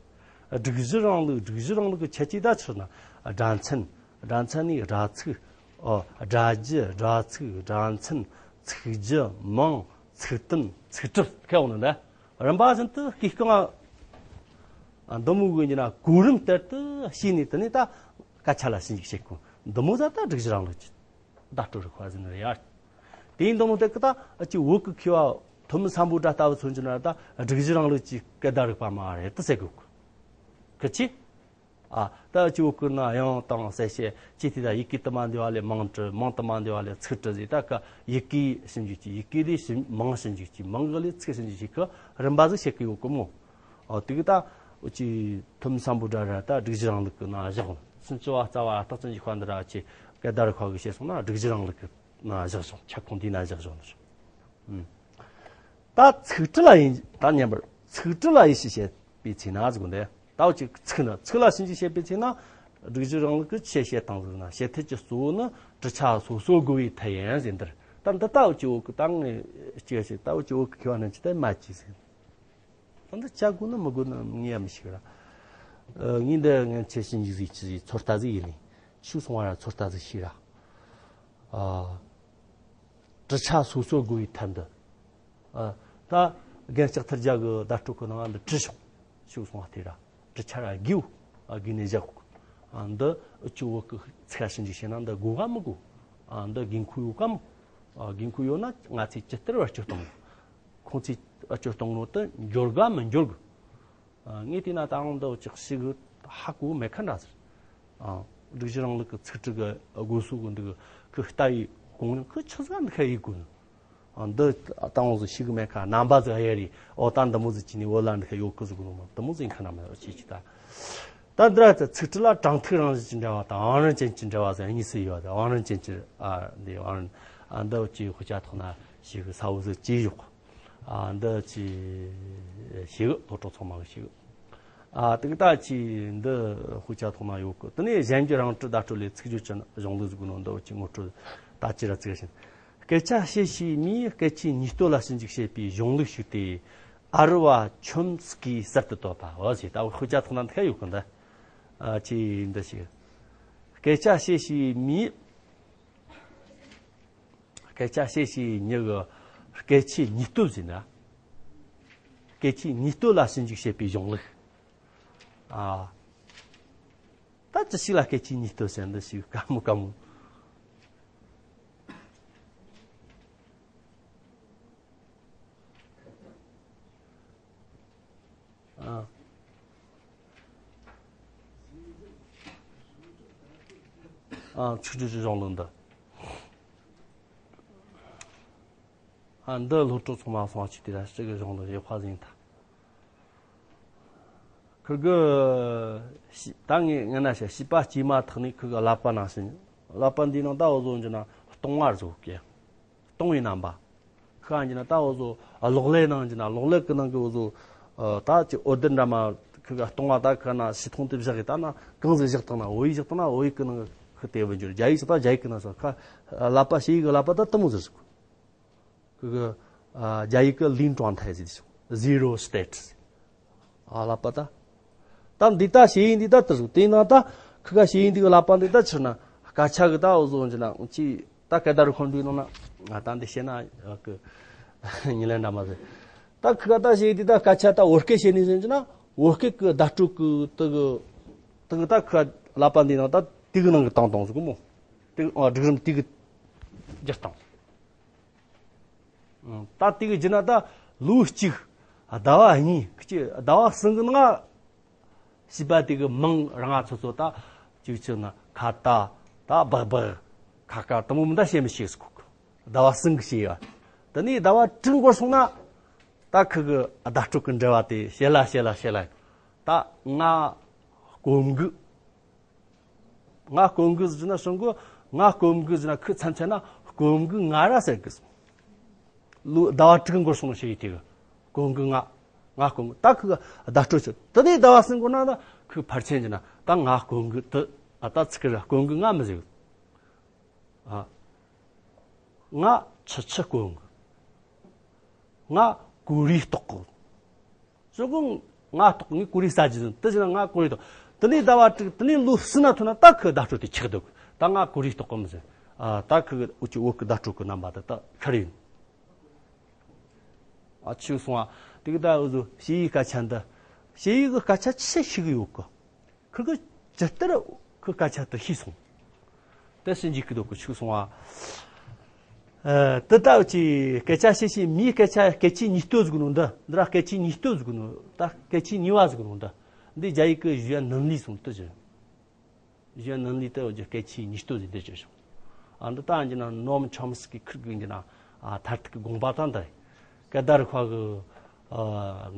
སྒྲིག་གཞི་རིང་ལུགས། སྒྲིག་གཞི་རིང་ལུགས་ཀྱི་ཁྱད་ཆོས་ད་ཆི་ན། སྒྲ་མཚན། སྒྲ་མཚན་ནི་སྒྲ་ཚིག་ཨོ། སྒྲ་རྒྱུ། སྒྲ་ཚིག་སྒྲ་མཚན། ཚིག་རྒྱུ། མིང་། ཚིག་དོན། ཚིག་གྲུབ་ཁེ་འོང་ནི་འདི། རིམ་པ་བཞིན་དུ་སྐས་རྐང་འདི་མོ་གི་ཡིན་ན་གོ་རིམ་ལྟར་དུ་ཤེས་ནས། དེ་ནས་ད་སྐད་ཆ་ལ་ཞིབ་འཇུག་བྱེད་དགོས། འདི་མོ་ཟ་ད་སྒྲིག་གཞི་རིང་ལུགས་ཀྱི་བརྡ་སྤྲོད་རིག་པ་ཟེར་ནི་རེད་ཡ། དེ་ཡིན་དང་དེ་གི་ད་ཨ་ཅི་བོད་ཀྱི་མཁས་པ་ཐོན་མི་སམ་བྷོ་ཊ་ལྟ་བུ་མཚོན་གྱི་ན་ད་སྒྲིག་གཞི་རིང་ལུགས་ཀྱི་སྐད་བརྡ་རིག་པ་མ་རེད་དུ་ཟེར་དགོས་གི། ཁི་ཆི། ཨ་ད་ཨ་ཅི་བོད་ཀྱི་ན་དབྱངས་དང་གསལ་བྱེད་ཅི་དེ་ད་ཡི་གེ་དུ་མ་འདི་བ་ལས་མིང་བྲི། མིང་དུ་མ་འདི་བ་ལས་ཚིག་བྲི་ཟེར། ད་ཀ་ཡི་གེ་ཞིབ་འཇུག་གྱིས་ཡི་གེ་ལས་ཞིབ་མིང་ཞིབ་འཇུག་གྱིས་མིང་གི་ལས་ཚིག་ཞིབ་འཇུག་གྱིས་ཀི་རིམ་པ་ཟིག་བྱེད་ཀི་ཡོད་གི་མོ། ཨོ་དེ་གི་ད་ཨུ་ཅི་ཐོན་སམ་བྷོ་ཊ་ར་ད་སྒྲིག་གཞི་རིང་ལུགས་ཀྱི་ནང་བཞག་སུམ་ཅུ་པ་རྩ་བ་རྟགས་ཅན་གྱི་ཁ་འདི་ར་ཅི་སྐད་བརྡ་རིག་པ་གི་བཤད་སོང་ན་སྒྲིག་གཞི་རིང་ལུགས་ཀྱི་ནང་བཞག་སོང་། ཁྱབ་ཁོངས་འདིའི་ནང་བཞག་སོང་། ཨུམ། ད་ཚིག་འབྲུ་ལ་ཡིན་ད་ཉན་པར་ཚིག་འབྲུ་ལ་དབྱེ་ཞིབ་བྱེད་པའི་ཚེ་ན་ཟེར་གོ་འདི། ད་ཨུ་ཅི་ཚིག་ནི་ཚིག་ལ་དབྱེ་ཞིབ་བྱེད་པའི་ཚེ་ན་སྒྲིག་གཞི་རིང་ལུགས་ཀྱི་ཆེད་བཤད་དང་ཟེར་ན་བཤད་ཐབས་ཀྱི་གཙོ་བོ་ནི་གྲུབ་ཆ་སོ་སོ་དགོས་པའི་ཐད་ཡིན་ཟེར་འདིར། ད་འདི་ད་ཨུ་ཅི་བོད་ཀྱི་ད་ངས་ཅི་ཞིག་ད་ཨུ་ཅི་བོད་ཀྱི་མཁས་པ་རྣམས་ཀྱིས་ད་མ་ཅི་ཟེར། ད་འདི་བྱ་དགོས་ན་མི་དགོས་ན་ངས་ཡང་མི་ཤེས་ར། ཨ་ངས་འདི་ངན་ཆེ་ཞིབ་འཇུག་ཟིག་ཅི་ཚོད་ལྟ་ཟིག་ཡིན་ནི། ཤུགས་སོང་བ་ར་ཚོད་ལྟ་ཟིག་ཤེས་ར། ཨ་གྲུབ་ཆ་སོ་སོ་དགོས་པའི་ཐད་འདི། ཨ་ད་རྒན་ལྕགས་ཐར་རྒྱ་གི་བརྡ་སྤྲོད་གི་ནང་འདི་བྲིས་ཤོག་ཤུགས་སོང་བ་དེ་ར་གྲུབ་ཆ་ར་དགོས། ཨ་དགོས་ནས་བཞག་གོ། ཨ་འདི་ཨུ་ཅི་བོད་ཀྱི་ཚིག་ཞིབ་འཇུག་བྱས་ན་འདི་དགོས་ག་མི་དགོས། ཨ་འདི་དགོས་མཁོ་ཡོད་ག་མི། ཨ་དགོས་མཁོ་ཡོད་ན་ང་ཚོས་ཇི་ལྟར་བེད་སྤྱོད་གཏོང་། ཁོང་ཚོས་བེད་སྤྱོད་གཏོང་ནོ་དེ་འབྱོར་ག་མི་འབྱོར་གི། ཨ་ངས་བལྟས་ན་ད་རུང་འདི་ཅིག་ཞིག་གི་ཧ་གོ་མེད་ཁ་འདྲ་ཟེར། ཨ་སྒྲིག་གཞི་རིང་ལུགས་ཀྱི་ཚིག་འབྲུ་གི་དགོས་གསོ་གི་འདུག་གི་ལྟ་བའི་གོང་ནས་ཁོ་ཆི་ཟིག་འདི་ཁ་ཡིག་གོ་ནི། ཨ་འདི་ད་རུང་ཟིག་ཞིག་གི་མེད་ཁ་རྣམ་པ་ཟིག་ཨ་ཡ་རེད། ཨོ་ད་འདི་མོ་ཟིག་ཅི་ནས་བོད་ལ་འདི་ཁ་ཡོད་གི་ཟིག་གོ་ནི་མ་འདི་མོ་ཟིག་ཁ་ན་མ་ཡོད་ཅི་ཅི་ད། ད་འདི་ར་ཚིག་འབྲུ་ལ་གྲངས་ཐིག་རང་བཞིན་གྱི་འབྲེལ་བ་དང་དབང་རིམ་ཅན་གྱི་འབྲེལ་བ་ཟེར་གཉིས་སུ་ཡོད་དེ། དབང་རིམ་ཅན་གྱི་ཨ་འདི་དབང་རིམ་ཨ་འདི་ཅི་དཔེ་ཆ་ཐོག་ན་ཞིག་གི་ས་བོ་ཟིག་ཅི་ཡོད། ཨ་འདི་ཅི་ཞིག་སློབ་གྲོགས་ཚང་མ་གི་ཞིག་ཨ་དེ་གི་ད་ཅི་འདི་དཔེ་ཆ་ཐོག་ན་ཡོད་གི། དེ་ནས་གཞན་གྱི་རང་བྲིས་བརྡ་སྤྲོད་ལས་ཚིག་སྦྱོར་གྱི་གཞུང་ལུགས་ཟིག་གི་ནང་འདི་ཅི་ངོ་སྤྲོད་ད་ཅི་ར་ཚིག་བཞིན། སྐད་ཆ་བཤད་བྱའི་མིས་སྐད་ཆའི་ཉིས་སྟོབས་ལ་ཞིབ་འཇུག་བྱེད་པའི་གཞུང་ལུགས་ཤིག་སྟེ། ཨ་རི་བ་ཆོམ་སི་ཀིས་གསར་དུ་བཏོད་པའོ་ཞེས། ད་དཔེ་ཆ་ཐོག་ན་འདི་ཡོད་གི་འདི། ཨ་ཅི་འདི་ཞིག་སྐད་ཆ་བཤད་བྱའི་མིས། སྐད་ཆ་བཤད་བྱའི་མི་གི་སྐད་ཆའི་ཉིས་སྟོབས་ཟེར་ན། སྐད་ཆའི་ཉིས་སྟོབས་ལ་ཞིབ་འཇུག་བྱེད་པའི་གཞུང་ལུགས། ཨ། ད་ཅི་ཞིག་ལ་སྐད་ཆའི་ཉིས་སྟོབས་ཟེར་འདི་ཞིག་དཀའ་མོ་དཀའ་མོ། ཨ། ཨ་ཚིག་འབྲུ་གཞུང་ལུགས་འདི། ཨ་འདི་སློབ་གྲོགས་ཚང་མ་སོང་ཅིག་དེ་ར་ཅིག་གི་གཞུང་ལུགས་ཡོད་པ་ཟིན་ད། ཁུ་གི་ཤི་ད་ངས་ངན་ན་ཤ་བྱིས་པ་སྐྱེས་མ་ཐག་ནས་ཁུ་གི་ཀླད་པ་ནང་བཞིན། ཀླད་པ་འདིའི་ནང་ད་འོ་བཟོ་འཇུ་ན་སྟོང་བ་བཟོ་གི། སྟོང་བའི་རྣམ་པ། ཁུ་ག་འཇུ་ན་ད་འོ་བཟོ་གློག་ཀླད་ནང་འཇུ་ན་གློག་ཀླད་ཀྱི་ནང་གི་འོ་བཟོ། ད་ཅི་འོད་ལྡན་འདྲ་མ་ཁུ་གི་སྟོང་བ་ད་ཁུ་ན་ཕྱི་ཐོང་དེ་བཞག་གི་ད་ན་གང་ཟིག་བཞག་བཏང་ན་འོ་ཡིག་བཞག་བཏང་ན་འོ་ཡིག་གི་ནང་གི་ཁུ་དེ་བུ་འཇུ་རྒྱ་ཡིག་བཞག་ད་རྒྱ་ཡིག་གི་ནང་སོ་ཁ་ཀླད་པ་ཕྱི་ཡིག་གི་ཀླད་པ་ད་དེ་མོ་ཟེར་ཟིག་ཁུ་གི་རྒྱ་ཡིག་གི་ལིན་ཀྲང་ཐའེ་ཟེར་ཟེར། Zero state། ཨ་ལ་པ་ད། ད་འདི་ད་ཞེས་ཡིན་འདི་ད་དུ་ཟུག་དེ་ན་ད་ཁི་ག་ཞེས་ཡིན་འདི་གི་ལ་པ་འདི་ད་ཕྱིར་ན་སྐད་ཆ་གི་ད་འོ་བཟོ་འཇི་ན་ཅི་ད་སྐད་ད་རུ་ཁོང་འདུས་ནང་ན་ང་ད་འདི་བཤད་ན་གི་ཉི་ལན་འདྲ་མ་ཟེར། ད་ཁི་ག་ད་ཞེས་འདི་ད་སྐད་ཆ་ད་བོད་སྐད་བཤད་ནི་ཟེར་འཇི་ན་བོད་སྐད་གི་བརྡ་སྤྲོད་གི་དུ་གི་དུ་གི་ད་ཁི་ག་ལ་པ་འདི་ནང་ད་དེ་གི་ནང་གི་བཏང་བཏང་ཟུག་གི་མོ། དེ་གི་སྒྲིག་རིམ་དེ་གི་རྒྱུ་བཏང་། ད་དེ་གི་རྒྱུ་ན་ད་ལོ་གཅིག་ཟླ་བ་གཉིས་ཀྱི་ཟླ་བ་གསུམ་གི་ནང་བྱིས་པ་དེ་གི་མིང་རང་ང་ཚོ་ཚོ་ད་ཅིག་ཅིག་ན་ཁ་ཏ་ད་སྦག་སྦག་ཁ་ཁ་དང་པོ་མི་ད་བཤད་མི་ཤེས་སུ་ཁུག་ཟླ་བ་གསུམ་གི་བཤད་ཡ། དེ་ནས་ཟླ་བ་དྲུག་འགོར་སོང་ན་ད་ཁི་གི་བརྡ་སྤྲོད་གི་འབྲེལ་བ་དེ་བཤད་ལ་བཤད་ལ་བཤད་ལ་ད་ང་སྐོམ་གི་ང་སྐོམ་གི་ཟེར་ན་སོང་གི་ང་སྐོམ་གི་ཟེར་ན་ཁོས་མཚམས་ཆད་ན་སྐོམ་གི་ང་ར་ཟེར་གི། ལོ་ཟླ་བ་དྲུག་འགོར་སོང་ཞེས་དེ་གི་སྐོམ་གི་ང་ང་སྐོམ་གི་ད་ཁི་བརྡ་སྤྲོད་ཆོད་དེ་ནས་ཟླ་བ་གསུམ་འགོར་ན་ད་ཁོས་ཕར་ཆེན་གྱི་ན་ད་ང་སྐོམ་གི་དུ་ཨ་ད་ཚིག་གི་ར་སྐོམ་གི་ང་མི་ཟེར་གི་ཨ་ང་ཆུ་ཆུ་སྐོམ་གི་ང་ཀུ་རེ་ལྟོགས་གི། སོ་གོ་ང་ལྟོགས་ངས་ཀུ་རེ་ཟ་རྒྱུ་ཟིན་དེ་བཞིན་ང་ཀུ་རེ་ལྟོགས། དེ་ནས་ཟླ་བ་དྲུག་དེ་ནས་ལོ་གསུམ་ན་ཐོན་ན་ད་ཁོས་བརྡ་སྤྲོད་དེ་ཆགས་འདུག་ད་ང་ཀུ་རེ་ལྟོགས་གི་མི་ཟིན། ཨ་ད་ཁོས་འུ་ཅི་བོད་ཀྱི་བརྡ་སྤྲོད་གི་རྣམ་པ་དེ་ད་ཁར་ཡིན། ཨ་ཆུ་སོང་ཨ་དེ་གི་ད་འུ་ཟོ་ཞེ་ཡི་སྐད་ཆ་འདི་ཞེ་ཡི་གི་སྐད་ཆ་ཆི་ཞིག་ཡོད་གི་ཁི་གི་ཇི་ལྟར་ཁི་སྐད་ཆ་དེ་ཤེས་སོང་། དེ་ཕྱིན་ཅི་ཁི་དོ་གི་ཆུག་སོང་བ། ཨ་དེ་ལྟ་བུ་ཅི་སྐད་ཆ་བཤད་བཤད་མིའི་སྐད་ཆ་སྐད་ཆའི་ཉིས་སྟོད་ཟིག་ནོ་འདི་འདི་ར་སྐད་ཆའི་ཉིས་སྟོད་ཟིག་ནོ་ད་སྐད་ཆའི་ཉིས་བ་ཟིག་ནོ་འདི་འདི་རྒྱ་ཡིག་གི་ཞུ་ཡ་ནང་ལི་སོང་དུ་ཞུ། ཞུ་ཡ་ནང་ལི་དེ་འོ་ཇི་སྐད་ཆའི་ཉིས་སྟོད་ཟིག་འདི་ཞུ་སོང་། ཨ་འདི་ད་འཇི་ན་ནོམ་ཆོམ་སི་ཀི་ཁིར་གི་འཇི་ན་ཨ་མཐར་ཐུག་གི་དགོངས་པ་ད་འདི་རེད། སྐད་བརྡ་རིག་པ་གི་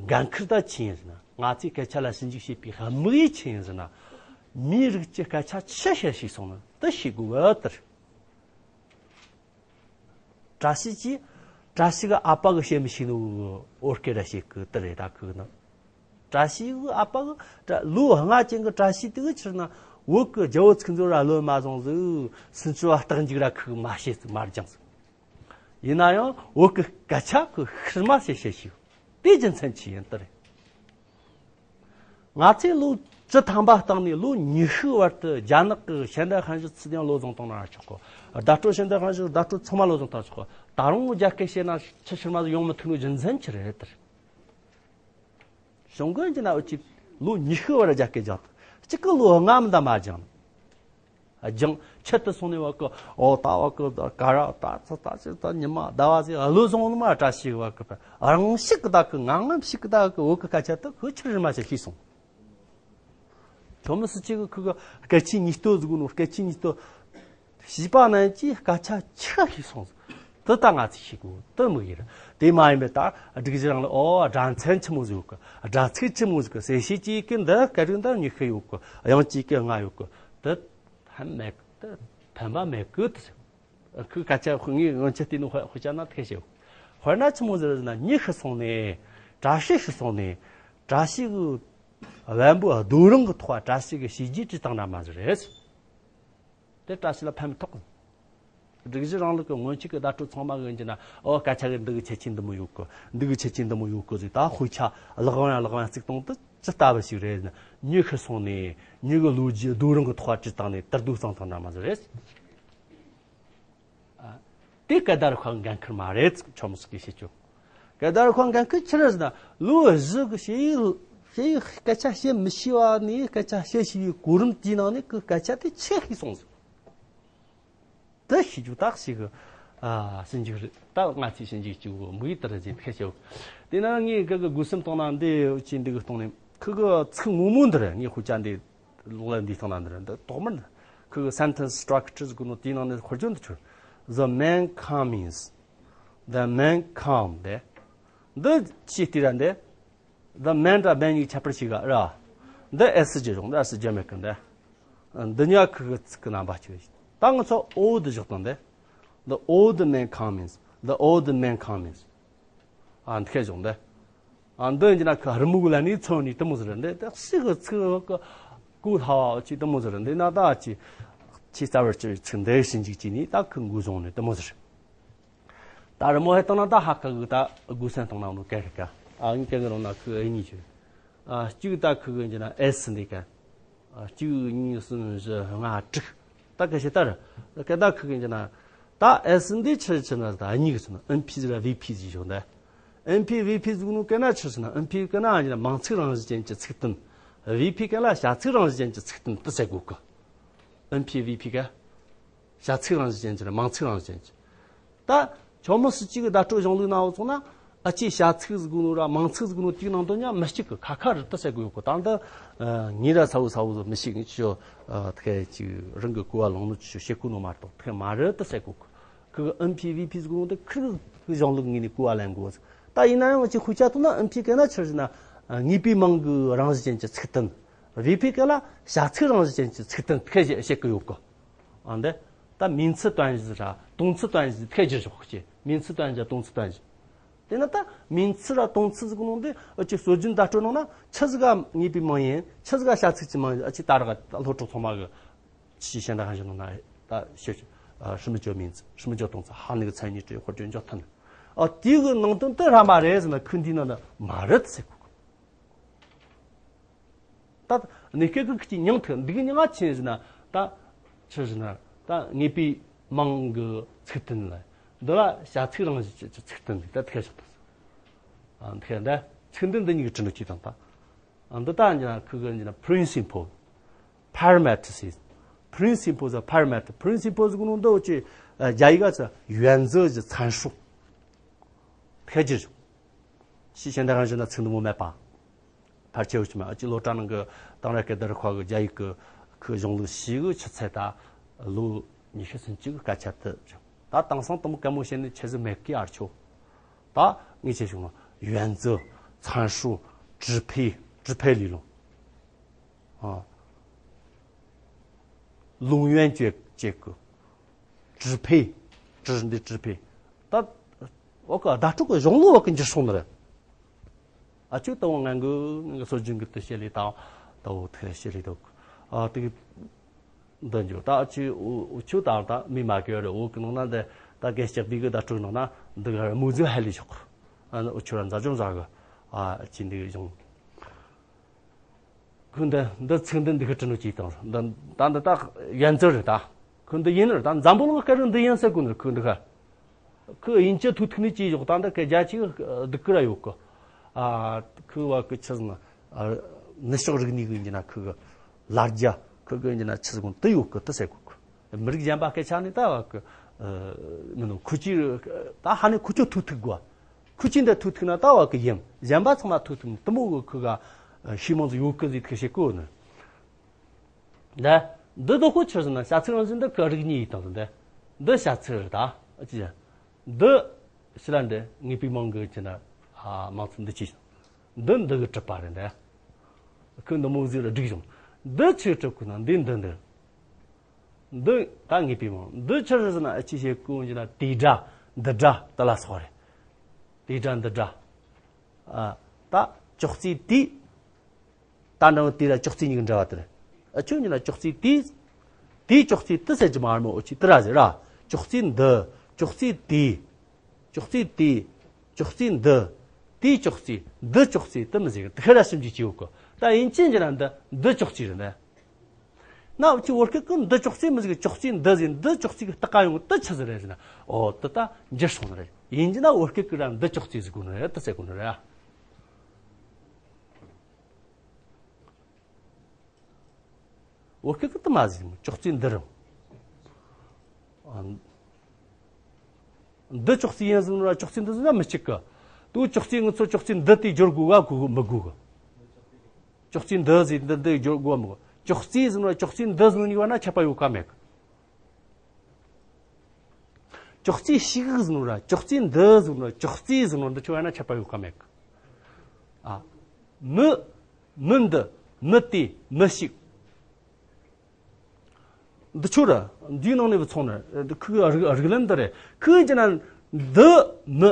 འགན་ཁུར་ད་ཆི་ཡིན་ཟེར་ན་ང་ཚོས་སྐད་ཆ་ལ་ཞིབ་འཇུག་བྱེད་པའི་དམིགས་ཡུལ་ཆི་ཡིན་ཟེར་ན། མིའི་རིགས་ཀྱི་སྐད་ཆ་ཆི་བཤད་ཤེས་སོང་ན་དེ་ཤེས་དགོས་པ་ལྟར། བཀྲ་ཤིས་ཀྱིས་བཀྲ་ཤིས་ཀྱི་ཨ་ཕ་གི་བཤད་མི་ཤེས་ནོ་གི་བོད་སྐད་ར་བཤད་གི་དེ་རེད་ད་གི་ནི། བཀྲ་ཤིས་ཀྱི་ཨ་ཕ་གི་བཀྲ་ལོ་ལྔ་ཅན་གྱི་བཀྲ་ཤིས་དེ་གི་ཕྱིར་ན་བོད་ཀྱི་རྒྱལ་པོ་ཚིག་མཛོད་ར་བློ་མ་བཟང་ཟིག་སུན་ཆུ་བ་རྟགས་འཇུག་ར་ཁུག་མ་བཤད་ཟིག་མ་སྦྱངས་ཟིག་ཡིན་ན་ཡང་བོད་ཀྱི་སྐད་ཆ་ཁོས་ཤེར་མ་ཟེར་བཤད་ཤེས། དེ་རྒྱུ་མཚན་ཆི་ཡིན་དེ་རེད། ང་ཚོས་ལོ་བཅུ་ཐམ་པ་སྟེང་ནས་ལོ་ཉི་ཤུའི་བར་དུ་རྒྱ་ནག་གི་ཤན་ཏའེ་ཧན་ཞི་ཚུལ་ལྡན་བློ་བཟང་བཏང་ན་ཆོག་གོ། བརྡ་སྤྲོད་ཤན་ཏའེ་ཧན་ཞི་བརྡ་སྤྲོད་ཚང་མ་བློ་བཟང་བཏང་ཆོག་གོ། ད་རུང་རྒྱ་སྐད་བཤད་ན་ཆི་ཤེར་མ་ཟིག་ཡོང་མི་ཐུབ་ནོ་རྒྱུ་མཚན་ཆི་རེད་དེ་རེད། བྱུང་གི་ཡིན་གྱི་ན་འུ་ཅི་ལོ་ཉི་ཤུ་བར་རྒྱ་སྐད་སྦྱངས། གཅིག་གི་ལོ་ལྔ་མི་འདའ་མ་སྦྱངས། སྦྱངས་ཆེད་དུ་སོང་ནས་བ་ཀི་ཨོ་ད་བ་ཀི་ད་ག་ར་ད་ཚ་ད་ཅི་ད་ཉི་མ་ཟླ་བ་ཟིག་བློ་བཟང་ནི་མ་བཀྲ་ཤིས་བ་ཀི་རང་ཤུགས་ཀི་ད་ཀི་ངང་ངམ་ཤུགས་ཀི་ད་ཀི་བོད་ཀི་སྐད་ཆ་ད་ཁོ་ཆི་རེད་མ་ཤེས་ཤེས་སོང་། ཁྱོད་མི་སྲིད་ཅིག་གི་ཁུ་གི་སྐད་ཆའི་ཉིས་སྟོད་ཟིག་ནོ་སྐད་ཆའི་ཉིས་སྟོད། བྱིས་པ་རྣམས་ཀྱིས་སྐད་ཆ་ཆི་ཤེས་སོང་ཟིག་དེ་ལྟ་ང་ཚོས་ཤེས་དགོས་དེ་དམིགས་ཡུལ་རེད། དེ་མ་ཡིན་པའི་ད་སྒྲིག་གཞི་རང་ལ་ཨོ་སྒྲ་མཚན་ཆི་མོ་ཟིག་ཡོད་གི་སྒྲ་ཚིག་ཆི་མོ་ཟིག་གི་གསལ་བྱེད་ཅིག་གི་འདི་སྐད་རིགས་འདི་ཉི་ཤུ་ཡོད་གི་དབྱངས་ཅིག་གི་ལྔ་ཡོད་གི་དེ་ཕན་མེད་གི་དེ་ཕན་པ་མེད་གི་དེ་ཟེར། ཁོའི་སྐད་ཆ་ཁོ་ངའི་སྔོན་ཆད་བལྟས་ནོ་དཔེ་དཔེ་ཆ་ན་ཐེ་ཤེས། དཔེར་ན་ཆི་མོ་ཟེར་ཟེར་ན་ཉི་ཤུ་སོང་ནས་བཀྲ་ཤིས་ཤི་སོང་ནས་བཀྲ་ཤིས་གི་བེམ་པོ་རྡོ་རིང་གི་ཐོག་བཀྲ་ཤིས་གི་བྱས་རྗེས་བྲིས་བཏང་འདྲ་མ་ཟིག་རེད། དེ་བཀྲ་ཤིས་ལ་ཕན་མི་ཐོགས། སྒྲིག་གཞི་རིང་ལུགས་ཀྱི་སྔོན་ཆད་ཀྱི་བརྡ་སྤྲོད་ཚང་མ་གི་ཡིན་གྱི་ན་ཨོ་སྐད་ཆ་གི་འདི་གི་ཁྱད་ཆོས་འདི་མོ་ཡོད་གི་འདི་གི་ཁྱད་ཆོས་འདི་མོ་ཡོད་གི་ཟིག་ད་དཔེ་ཆ་ལག་བང་ཡང་ལག་བང་བརྩིགས་གཏོང་དུ་ཇི་ལྟ་བུ་ཞིག་རེད་ན་ཉི་ཤུ་སོང་ནས་ཉི་གི་ལོ་རྒྱུས་རྡོ་རིང་གི་ཐོག་བྲིས་བཏང་ནས་དར་རྡོ་བཙངས་བཏང་འདྲ་མ་ཟིག་རེད། ཨ། དེ་སྐད་བརྡ་རིག་པ་འགན་ཁུར་མ་རེད་ཆོ་མོ་སི་ཀི་བཤད་ཆོག་སྐད་བརྡ་རིག་པ་འགན་ཁུར་ཆི་རེད་ཟེར་ན་ལོ་བཞི་གི་ཞེ་ཡིག་ཞེ་ཡིག་སྐད་ཆ་བཤད་མི་ཤེས་པ་ནས་སྐད་ཆ་བཤད་ཤེས་པའི་གོ་རིམ་དེའི་ནང་ནས་ཁོའི་སྐད་ཆ་དེ་ཆི་ཤེས་སོང་ཟིག་དེ་ཤེས་རྒྱུ་ད་ཞིག་གི་ཨ་ཟིན་རྒྱུ་རེད། ད་ང་ཚོས་ཞིབ་འཇུག་བྱེད་དགོས་མི་ཡི་དེ་རེད་ཟེར་ཁས་བཤད། དེ་ན་ངས་ཁོ་གི་དགོས་སེམས་བཏང་ན་འདི་ཅི་འདི་གི་སྟེང་ནས་ཁོ་གི་ཚིག་ངོ་མ་འདི་རེད། ངས་དཔེ་ཆ་འདི་ལོག་ལ་འདི་སྟེང་ན་འདི་རེད། འདི་ཐོག་མར་འདི་ཁོ་གི་sentence structures གི་ནང་དེའི་ནང་ནས་དཔེར་བརྗོད་འདི་ཆོད། The man comes. The man come. དེ་འདི་ཅི་སྟེ་ར་འདི། The man དང་man གཉིས་ཁྱད་པར་ཞིག་ག་ར། འདི་S ཇི་བཞག་འདི་S ཇི་མེད་གི་འདི། འདི་གཉིས་ཁོ་གི་ཚིག་གི་རྣམ་པ་གཅིག་རེད། ད་ང་ཚོ་old བཞག་དང་འདི། The old man comes. The old man comes. ཨ་འདི་ཁས་བཞག་འདི། ཨ་འདི་ཡིན་ན་ཁོ་རི་མོ་གི་ལ་ནི་ཚོ་ནི་དེ་མོ་ཟེར་འདི་ད་ཤི་གི་ཚིག་གི་གོ་སླ་བ་ཅིག་དེ་མོ་ཟེར་འདི་ན་ད་ཅི་ཅི་རྩ་བར་ཅི་ཚིག་འདི་ཞིབ་འཇུག་ཅིག་ནི་ད་ཁོ་འགོ་བཟུང་ནི་དེ་མོ་ཟེར། ད་རི་མོ་ཧེ་བཏང་ན་ད་ཧ་ཁ་གི་ད་དགོས་སེམས་བཏང་ན་ནོ་སྐད་རིག་ག་ཨ་ཡིན་སྐད་གི་རང་ན་ཁོ་ཨེ་ཉིད་ཅིག་ཨ་གཅིག་ད་ཁུ་གི་འདི་ན་S འདི་ག་ཨ་གཅིག་གཉིས་གསུམ་བཞི་ལྔ་དྲུག་ད་ག་ཤེད་ལྟར་ག་ད་ཁུ་གི་འདི་ན་ད་S འདི་ཆི་ཆི་ན་ད་གཉིས་གི་ཚུལ་ན་NP ཟེར་VP ཟེར་ཞོག་ད། NP VP ཟེར་གོ་ནོ་གན་ན་ཆི་ཟེར་ན་NP གན་ན་འདི་ན་མང་ཚིག་རང་བཞིན་ཅན་གྱི་ཚིག་དོན། VP གན་ལ་བྱ་ཚིག་རང་བཞིན་ཅན་གྱི་ཚིག་དོན་དུ་ཟེར་གོ་གི NP VP ག་བྱ་ཚིག་རང་བཞིན་ཅན་གྱི་མང་ཚིག་རང་བཞིན་ཅན་གྱི། ད་ཆོ་མི་སྲིད་ཅིག་གི་བརྡ་སྤྲོད་གཞུང་ལུགས་ནང་བཙོང་ན་ཨ་ཅེ་བྱ་ཚིག་ཟིག་གོ་ནོ་ར་མང་ཚིག་ཟིག་གོ་ནོ་དེའི་ནང་དོན་ཉམས་མི་གཅིག་གི་ཁ་ཁ་རི་ཏི་ཟེར་གོ་ཡོད་གོ་ད་འདི་ངེད་ར་ཚ་བོ་ཚ་བོ་ཟིག་མི་ཤེས་ངེད་ཆོ་ཐེ་ཅིག་རང་གི་གོ་བ་ལོང་ནོ་ཆོ་བཤད་གོ་ནོ་མ་གཏོགས་ཐེ་མ་རི་ཏི་ཟེར་གོ་གི་གི་ཨན་ཕི་བི་ཕི་ཟིག་གོ་ནོ་དེ་ཁིར་གི་གཞུང་ལུགས་ངོས་ནས་གོ་བ་ལེན་དགོས། ད་ཡིན་ན་ཡང་ཅིག་ཧུ་ཅ་ཐུ་ན་ཨན་ཕི་གན་ན་ཆི་ཟེར་ན་ངེས་པའི་མིང་གི་རང་བཞིན་ཅན་གྱི་ཚིག་དོན། བི་ཕི་གན་ལ་བྱ་ཚིག་རང་བཞིན་ཅན་གྱི་ཚིག་དོན་ཐེ་བཤད་གི་ཡོད་གི་ཨ་འདི་ད་名词短语ར་动词短语ཐེ་བསྒྱུར་ཞོག་གི་མིང་ཚིག་短语 动词短语དེ་ན་ད་名词ར་动词ཟིག་གོ་ནོ་འདི་ཨ་ཅིག་སྲོལ་རྒྱུན་བརྡ་སྤྲོད་ནང་ན་ཆི་ཟིག་ག་ངེས་པའི་མིང་ཡིན་ཆི་ཟིག་ག་བྱ་ཚིག་གི་མིང་ཡིན་ཨ་ཅིག་ད་ར་ག་སློབ་ཕྲུག་ཚང་མ་གི 其实现代汉语中呢，它学呃什么叫名词，什么叫动词，还有那个参与者或者叫它呢？哦，第一个能等得上马来是呢，肯定呢马来的才够。但你这个去娘特，你个娘啊，其实呢，他其实呢，他你比忙个车灯了，对了，下车上去去车灯的，他开始的，啊，你看的，车灯的那个真的去等他。 འདི་ལྟ་ཡིན་ན་ཁུ་གི་ཡིན་ན་principle parameters principles of parameter principles གོ་ནོ་འདི་ཅི་རྒྱ་ཡིག་ག་ཚ་原则ཀྱི་参数ཐེ་ཇི་ཞིག་ཤེས་ཆེན་དེ་རང་བཞིན་ན་ཚིག་འདི་མོ་མེད་པ་ཕལ་ཆེ་བ་ཅི་མ་ཨ་ཅི་ལོ་གྲངས་ནང་གི་དེང་རབས་སྐད་བརྡ་རིག་པ་གི་རྒྱ་ཡིག་གི་ཁུ་གཞུང་ལུགས་ཤིག་གི་ཆུ་ཚད་ད་ལོ་ཉི་ཤུ་ཚུན་ཅིག་གི་སྐད་ཆ་དེ་ད་དེང་སང་དུ་མོ་གད་མོ་བཤད་ནི་ཆེ་ཟི་མེད་ཀི་ཨར་ཆོ། ད་ངས་བྱས་བྱུང་ན་原则、参数、支配、支配理论 ཨ། 论元结结构、支配、支འདི支配 ད་འོ་ཀ་བརྡ་སྤྲོད་ཀྱི་གཞུང་ལུགས་བ་ཀི་འགྱུར་སོང་ནི་རེད། ཨ་ཅོ་ད་འོ་ང་གི་ང་གི་སྲོལ་རྒྱུན་གི་དུ་བཤད་ལེ་ད་ད་འོ་ཐེ་བཤད་ལེ་ད་ཨ་དེ་གི་འདི་འཇོག་ད་ཅི་འུ་འུ་ཆུ་ད་ད་མི་མ་གི་རེད། འུ་གི་ནང་ན་འདི་ད་གན་ལྕགས་བི་གི་ད་སྤྲོད་ནང་ན་འདི་ག་མུ་ཟི་ཧ་ལི་ཤོག་ཨ་འུ་ཆུ་ར་མཛའ་ཅུང་ཟ་གི་ཨ་ཅི་འདི་གི་གཞུང་ཁོ་འདི་འདི་ཚིག་འདི་འདི་གི་དྲི་ནོ་ཅི་དང་འདི་ད་འདི་ད་ཡན་ཙི་རེད་ད། ཁོ་འདི་ཡིན་ནི་རེད་ད། འཛམ་བུ་གླིང་སྐད་རིགས་འདི་ཡིན་ཟེར་གོ་ནི་ཁོ་འདི་ག་ཁོ་དབྱིན་ཇི་ཐུག་ཐུག་ནི་ཅི་ཡོག་ད་འདི་སྐད་རྒྱ་ཆེ་གི་སྡུག་གི་ར་ཡོད་གི་ཨ་ཁོ་བ་གི་ཆི་ཟེར་ན་ནུ་ཕྱོགས་རིག་གནས་གི་ཡིན་ན་ཁོ་གི་ལར་རྒྱ་ཁོ་གི་ཡིན་ན་ཆི་ཟེར་གོ་དུ་ཡོད་གི་དུ་ཟེར་གོ་གི་མི་རིགས་གཞན་པ་སྐད་ཆ་ནི་ད་བ་གི་མི་ནོ་ཁོ་ཅི་ད་ཧ་ནི་ཁོ་ཅི་ཐུག་ཐུག་གོ་ཁོ་ཅི་འདི་ཐུག་ཐུག་ན་ད་བ་གི་ཡིན་གཞན་པ་ཚང་མ་ཐུག་ཐུག་ནི་དུ་མོ་གི་ཁོ་ག་ཤི་མང་ཟི་ཡོད་གི་ཟི་ཐུག་ཤེས་གོ་ནི། ད་འདི་དོ་ཁོ་ཆི་ཟེར་ན་བྱ་ཚིག་རང་བཞིན་འདི་ཁོ་རིག་གཉིས་ཡིན་དང་འདི་འདི་བྱ་ཚིག་རེད་ད་ཨ་ཅི་འདི་ཕྱི་ལ་འདི་ངེས་པའི་མིང་གི་ཅི་ན་ཨ་མང་ཚིག་འདི་ཅི་ཞིག་འདི་འདི་གི་གྲུབ་པ་རེད་འདི་ཁོ་འདི་མོ་ཟིག་ར་སྒྲིག་བྱུང་འདི་ཆི་གྲུབ་ཁོ་ན་འདི་འདི་འདི་འདི་ད་ངེས་པའི་མིང་འདི་ཆི་རེད་ཟེར་ན་ཨ་ཅི་ཞེས་ཀུན་ཅི་ན་དེ་འདྲ་འདི་འདྲ་དེ་ལ་སོགས་རེད་དེ་འདྲ་འདི་འདྲ་ཨ་ད་ཅོག་ཙེ་དེ། ད་འདྲ་བོ་དེ་ལ་ཅོག་ཙེ་གཉིས་ཀྱི་འབྲེལ་བ་དེ་རེད། ཨ་ཁྱོད་གཉིས་ལ་ཅོག་ཙེ་དེ། དེ་ཅོག་ཙེ་དེ་ཟེར་གྱི་མ་རེད་མོ་ཨོ་ཅི་དེ་ར་ཟེར་ར། ཅོག་ཙེ་འདི། ཅོག་ཙེ་དེ། ཅོག་ཙེ་དེ། ཅོག་ཙེ་འདི། དེ་ཅོག་ཙེ། འདི་ཅོག་ཙེ་དེ་མི་ཟེར་གི་དེ་ཁ་ར་ཞིབ་འཇུག་བྱེད་ཡོད་གི་ད་ཡིན་ཅན་གྱི་ན་འདི་འདི་ཅོག་ཙེ་རེད་འདི། ན་ཨོ་ཅི་བོད་སྐད་ཀྱི་འདི་ཅོག་ཙེ་མི་ཟེར་གི་ཅོག་ཙེ་འདི་ཟེར་འདི་ཅོག་ཙེ་གི་ལྟ་ག་ཡོང་གི་དེ་ཆི་ཟིག་རེད་ཟེར་ན་ཨོ་དེ་ད་འགྱུར་སོང་ནི་རེད་ཡིན་གྱི་ན་བོད་སྐད་ཀྱི་ར་འདི་ཅོག་ཙེ་ཟེར་དགོས་ནི་རེད་དེ་ཟེར་དགོས་ནི་རེད་ཨ། བོད་སྐད་ཀྱི་དུ་མ་ཟིག་ཅོག་ཙེ་འདི་རུ། འདི་ཅོག་ཙེ་ཡིན་ཟིན་ར་ཅོག་ཙེ་འདི་ཟིན་ན་མི་གཅིག་གི་དུ་ཅོག་ཙེ་ངུ་ཚོ་ཅོག་ཙེ་འདི་དེ་སྦྱོར་དགོས་ག་དགོས་གི་མི་དགོས་གི་ཅོག་ཙེ་འདི་ཟིག་འདི་འདི་སྦྱོར་དགོས་མི་དགོས་ཅོག་ཙེ་ཟིན་ར་ཅོག་ཙེ་འདི་ཟིན་ནི་བ་ན་ཁྱད་པར་ཡོད་ག་མེད་གི་ཅོག་ཙེ་ཞིག་ཟིན་ར་ཅོག་ཙེ་འདི་ཟིན་ར་ཅོག་ཙེ་ཟིན་ར་འདི་ཆོ་བ་ན་ཁྱད་པར་ཡོད་ག་མེད་གི་ཨ། མི། མི་འདི། མི་དེ། མི་ཞིག་འདི་ཆོ་ར། འདིའི་ནང་ནས་བུ་ཚོང་ནི། འདི་ཁུ་རིགས་རིགས་ལམ་འདི་རེད། ཁུ་ཅི་ན། འདི། མི།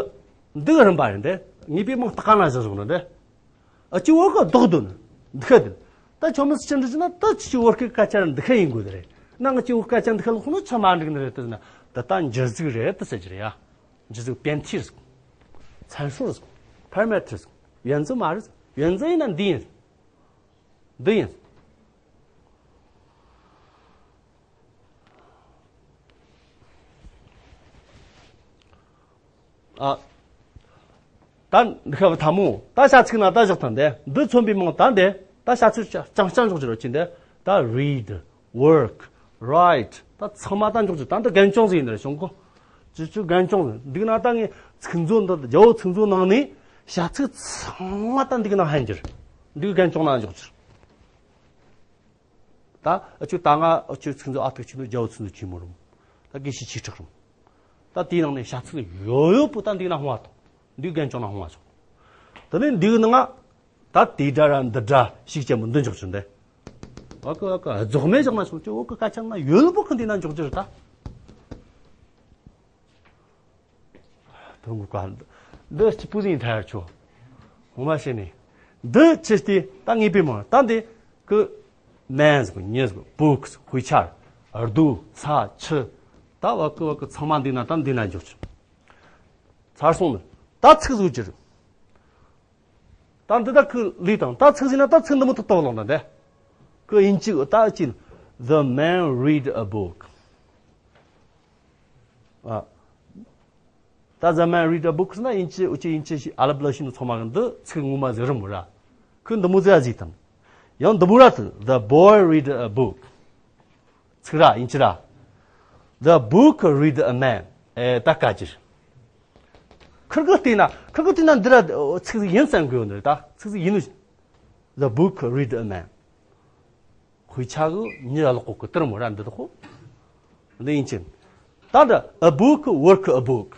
འདི་གི་རིམ་པ་རེད་འདི། ངེས་པའི་མིང་སྟག་ན་བཞག་བཞག་ནི་འདི། ཨ་ཅི་བོ་གི་རྡོག་རྡོ་ནི། འདི་ཁ་འདི། ད་ཆོ་མི་སི་ཅི་འདྲི་ཅི་ན་ད་ཅི་ཅི་བོ་སྐད་ཀ་ཅར་འདི་ཁ་ཡིན་དགོས་འདི་རེད། ན་ང་ཅི་བོ་སྐད་ཅར་འདི་ཁ་ལོག་ནི་ཆ་མ་འགྲིག་ནི་རེད་དེ་ན། ད་ད་འཇུ་གཟུགས་རེད་དེ་ཟེར་གྱི་རེད་ཡ། འཇུ་གཟུགས་变体 ཟིག 参数 ཟིག parameter ཟིག 原则 མ་རེད་ཟིག 原则 ཡིན་ན་འདི་ཡིན་ཟིག་འདི་ཡིན། ཨ། ད་འདི་ཁ་བ་ཐ་མོ་ད་བྱ་ཚིག་ན་ད་བཞག་ཐང་དེ་འདི་མཚོན་པའི་མིང་ད་འདི་ད་བྱ་ཚིག་རྐྱང་རྐྱང་འཇོག་རྒྱུ་རེད་ཅི་འདི་ད་read, work, write ད་ཚང་མ་ད་འཇོག་རྒྱུ་ད་འདི་རྒན་ཅུང་ཟིག་ཡིན་ནི་རེད་བྱུང་གོ། ཅི་ཅི་རྒན་ཅུང་ཟིག་འདི་ན་ད་ངས་ཚིག་མཛོད་འདི་རྒྱལ་བོ་ཚིག་མཛོད་ནང་ནས་བྱ་ཚིག་ཚང་མ་ད་འདི་ན་ཧན་གྱུར། འདི་རྒན་ཅུང་ན་འཇོག་རྒྱུ། ད་ཨ་ཅུ་ད་ང་ཨ་ཅུ་ཚིག་མཛོད་ཨ་ཐུག་ཆེ་ནོ་རྒྱལ་བོ་ཚིག་མཛོད་ཆེན་མོ་རུང་། ད་དགེ་བཤེས་ཆོས་གྲགས་རུང་། ད་དེའི་ནང་ནས་བྱ་ཚིག་ཡོད་ཡོད་པོ་ད་འདི་ན་ཧོང་བ་དང་འདི་རྒན་ཅུང་ན་ཧོང་བ་ཆོག། དེ་ནས་འདི་ནང་ད་དེ་འདྲ་ར་འདི་འདྲ་ཞིག་ཅན་མོ་འདི་འཇོག་ཆུ་འདི། ཨ་ཀ་ཨ་ཀ་རྫོགས་མེད་བཞག་ན་ཆོག་ཅི་འོ་ཀ་ཀ་ཆ་ན་ཡོད་པོ་ཁོ་འདི་ན་འཇོག་རྒྱུ་རེད་ད། དོན་གོ་ག་འདི་སྤུ་ཟིང་ཐར་ཆོ། ངོ་མ་བཤད་ནས། འདི་ཆེ་སྟེ་ད་ངེས་པའི་མ་ད་འདི་ཀི་མན་ཟིག་ཉི་ཟིག་བུག་ཟིག་དཔེ་ཆ་རྡོ་ས་ཆུ་ད་བ་ཀི་བ་ཀི་ཚང་མ་འདི་ན་ད་འདི་ན་འཇོག་ཆུ། ཚར་སོང་ནི་ད་ཚིག་བཟོ་རྒྱུ་རེད། ད་འདི་ད་ཁི་ལི་དང་ད་ཚིག་ཟིན་ན་ད་ཚིག་འདི་མོ་ཐུབ་ཐུབ་ལོག་ན་འདི། ཁི་ཡིན་གཅིག་ད་ཅི། The man read a book. ཨ། ད་the man read a book ཟེར་ན་ཡིན་གཅིག་འུ་ཅི་ཡིན་གཅིག་ཞིག་ཨ་ལབ་ལ་ཤི་ནི་ཚང་མ་གི་འདི་ཚིག་ངོ་མ་ཟེར་རི་མོ་ར། ཁི་འདི་མོ་ཟེར་ཟིག་དང་། ཡང་འདི་མོ་ར་དུ། The boy read a book. ཚིག་ར་ཡིན་གཅིག་ར། The book read a man. ཨེ་ད་ཀ་ཅི། ཁིར་གི་བལྟས་ན་ཁིར་གི་བལྟས་ན་འདི་ར་ཚིག་ཡིན་བསམ་གི་ཡོད་ནི་རེད་ད་ཚིག་ཡིན་ནི། The book read a man. དཔེ་ཆ་གི་མྱི་ལ་ལོག་གི་དེར་མོ་ར་འདི་དག་གོ། འདི་ཡིན་གཅིག་ད་འདི་a book work a book.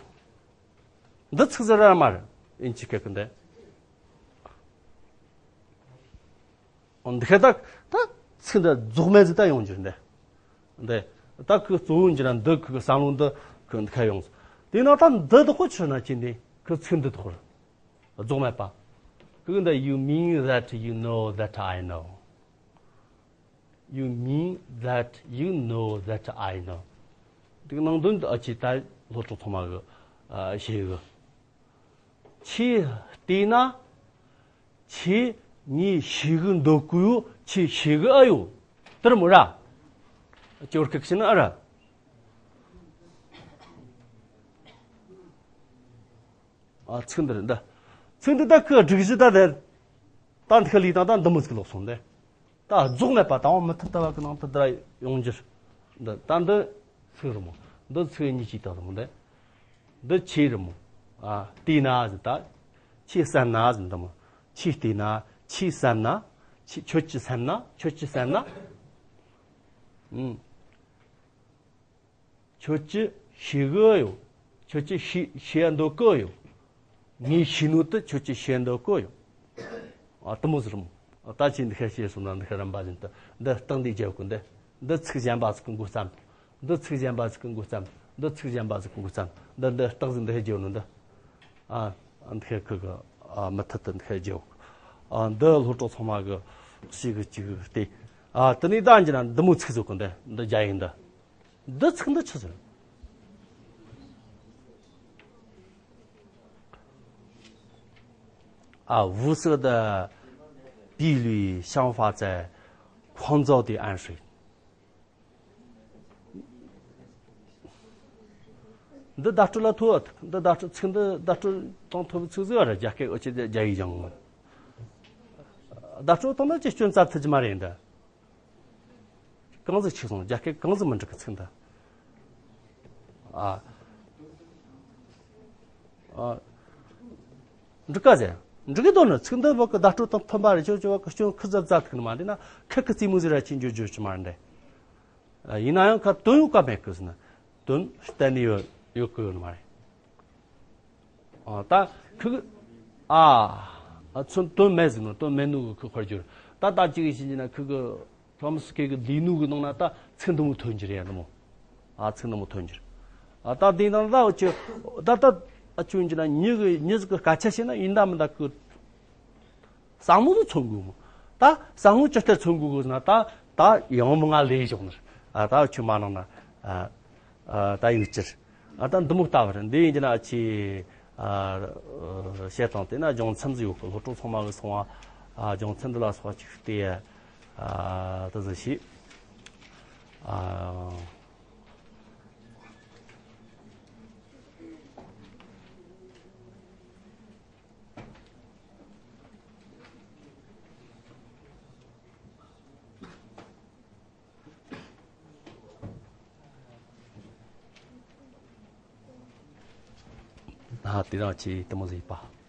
འདི་ཚིག་ཟེར་ར་མ་རེད་ཡིན་གཅིག་སྐད་གི་འདི། འོ་འདི་ཁ་ད་ད་ཚིག་འདི་རྫོགས་མེད་ཟིག་ད་ཡོང་རྒྱུ་འདི། འདི་ད་ཁོ་གཙོ་བོ་འགྱུར་ན་འདི་ཁོ་གི་བསམ་བློ་འདི་ཁོ་འདི་ཁ་ཡོང་། དེ་ན་ད་འདི་དག་གོ་ཆོད་ན་ཅི་འདི་ཁོ་ཚིག་འདི་དག་རྫོགས་མེད་པ། ཁོ་གི་འདི། You mean that you know that I know. You mean that you know that I know. འདི་ནང་དོན་འདི་ཨ་ཅི་ད་སློབ་གྲོགས་ཚང་མ་གི་ཨ་ཤེས་གི། ཁྱེད་བལྟས་ན། ཁྱེད་ངས་ཤེས་གི་འདོད་གི་ཡོད། ཁྱེད་ཤེས་གི་ཨ་ཡོད། དེར་མོ་ར། ཅོར་ཁུག་ཤི་ན་ཨ་ར། ཨ་ཚིག་འདི་རེད་འདི། ཚིག་འདི་ད་ཁོས་སྒྲིག་གཞི་ད་དེ། ད་འདི་ཁ་ལི་དང་ད་འདི་མོ་ཚིག་ལོག་སོང་འདི། ད་རྫོགས་མེད་པ་དང་མུ་མཐུད་ལྟ་བ་གི་ནང་དུ་འདི་ར་ཡོང་རྒྱུ། འདི་ད་འདི་ཚིག་རེད་མོ། འདི་ཚིག་གཉིས་ཀྱིས་ད་དང་འདི། འདི་ཁྱེད་རེད་མོ། ཨ་བལྟས་ན་ཟེར་ད། ཁྱེད་བསམ་ན་ཟེར་འདི་མོ། ཁྱེད་བལྟས་ན། ཁྱེད་བསམ་ན། ཁྱེད་ཁྱོད་ཀྱིས་བསམ་ན། ཁྱོད་ཀྱིས་བསམ་ན། ཨུམ། ཁྱོད་ཀྱིས་ཤེས་གི་ཡོད། ཁྱོད་ཀྱིས་ཤེས་ཤེས་འདོད་གི་ཡོད། ངས་ཤེས་ནོ་དེ་ཁྱོད་ཀྱིས་ཤེས་འདོད་གི་ཡོད། ཨ་དེ་མོ་ཟེར་མོ། ད་ཁྱེད་འདི་ཁ་ཤེས་སོང་ན་འདི་ཁ་རིམ་པ་བཞིན་དུ་འདི་སྟེང་འདི་རྒྱབ་གི་འདི། འདི་ཚིག་གཞན་པ་ཟིག་གི་འགོ་བརྩམས། འདི་ཚིག་གཞན་པ་ཟིག་གི་འགོ་བརྩམས། འདི་ཚིག་གཞན་པ་ཟིག་གི་འགོ་བརྩམས། འདི་འདི་སྟེགས་ཟིག་འདི་ཁ་རྒྱབ་ནོ་འདི། ཨ་འདི་ཁ་ཁུ་གི་ཨ་མུ་མཐུད་དུ་འདི་ཁ་རྒྱབ། ཨ་འདི་སློབ་གྲོགས་ཚང་མ་གི་ཤེས་གི་ཅིག་གི་སྟེ། ཨ་དེ་ནས་ད་འཇི་ན་འདི་མོ་ཚིག་ཟིག་གི་འདི་འདི་རྒྱ་ཡིག་འདི། འདི་ཚིག་འདི་ཆི་ཟེར། 啊，无色的碧绿想法在创造的暗水。 འདི་བརྡ་སྤྲོད་ལ་ཐོ། འདི་བརྡ་སྤྲོད་ཚིག་འདི་བརྡ་སྤྲོད་དང་ཐོ་བའི་ཚིག་ཟིག་རེད། རྒྱ་སྐད་འོ་ཅི་རྒྱ་ཡིག་སྦྱང་། བརྡ་སྤྲོད་དང་ན་ཅི་སྐྱོན་རྩ་ཐུབ་ཀྱི་མ་རེད་འདི། གང་ཟིག་ཆིག་སོང་རྒྱ་སྐད་གང་ཟིག་མི་འགྲིག་གི་ཚིག་འདི། ཨ། ཨ། འགྲིག་ག་ཟེར། འགྲིག་གི་འདུག་ན་ཚིག་འདི་བ་གི་བརྡ་སྤྲོད་དང་མཐུན་པ་རེད། ཅོ་ཅོ་བ་གི་སྐྱོན་ཁི་ཟ་ཟ་ཐུག་ནི་མ་འདི་ན་ཁི་ཁི་རྩེ་མོ་ཟིག་ར་ཅི་འཇོ་འཇོ་ཅི་མ་འདི། ཡིན་ན་ཡང་ཁ་དོན་ཡོད་ཀ་མེད་གི་ཟེར་ན་དོན་གཏན་ནས་ཡོད་ཡོད་གི་ཡོད་ནི་མ་རེད། ཨ་ད་ཁི་གི་ཨ་ཨ་ཚོན་དོན་མེད་ཟེར་ན་དོན་མེད་ནོ་གི་ཁི་ཁར་གྱུར། ད་ད་ཅིག་ཤེས་ཀྱི་ན་ཁི་གི་ཐོམ་སི་ཁི་གི་ལི་ནུ་གི་ནང་ན་ད་ཚིག་འདི་མོ་ཐོན་གྱི་རེད་ཡ་འདི་མོ། ཨ་ཚིག་འདི་མོ་ཐོན་གྱི་རེད། ཨ་ད་འདི་ནང་ད་འུ་ཅི་ད་ད་ཨ་ཆུང་གྱི་ན་མྱི་གི་མྱི་ཟིག་གི་སྐད་ཆ་བཤད་ན་ཡིན་ད་མིན་ད་ཁི། བསམ་བློ་དེ་མཚོན་དགོས་མོ། ད་བསམ་བློ་ཅི་ལྟར་མཚོན་དགོས་གོ་ཟེར་ན་ད་ད་ཡང་མི་ང་ལས་བཞག་ནི། ཨ་ད་ཁྱོད་མ་ནང་ན་ཨ་ཨ་ད་ཡིན་ཅིར། ཨ་ད་འདི་མོ་ལྟ་བར་འདི་ཡིན་གྱི་ན་ཨ་ཆི་ཨ་བཤད་སྟངས་དེ་ན་སྦྱོང་ཚན་ཟིག་ཡོད་གི། སློབ་གྲོགས་ཚང་མ་གི་སོང་བ་ཨ་སྦྱོང་ཚན་འདི་ལ་སོགས་ཅིག་སྟེ། ཨ་ད་ཟེར་ཞིག་ཨ། ད་དེ་རང་ཆེ་དེ་མོ་ཟིག་པ།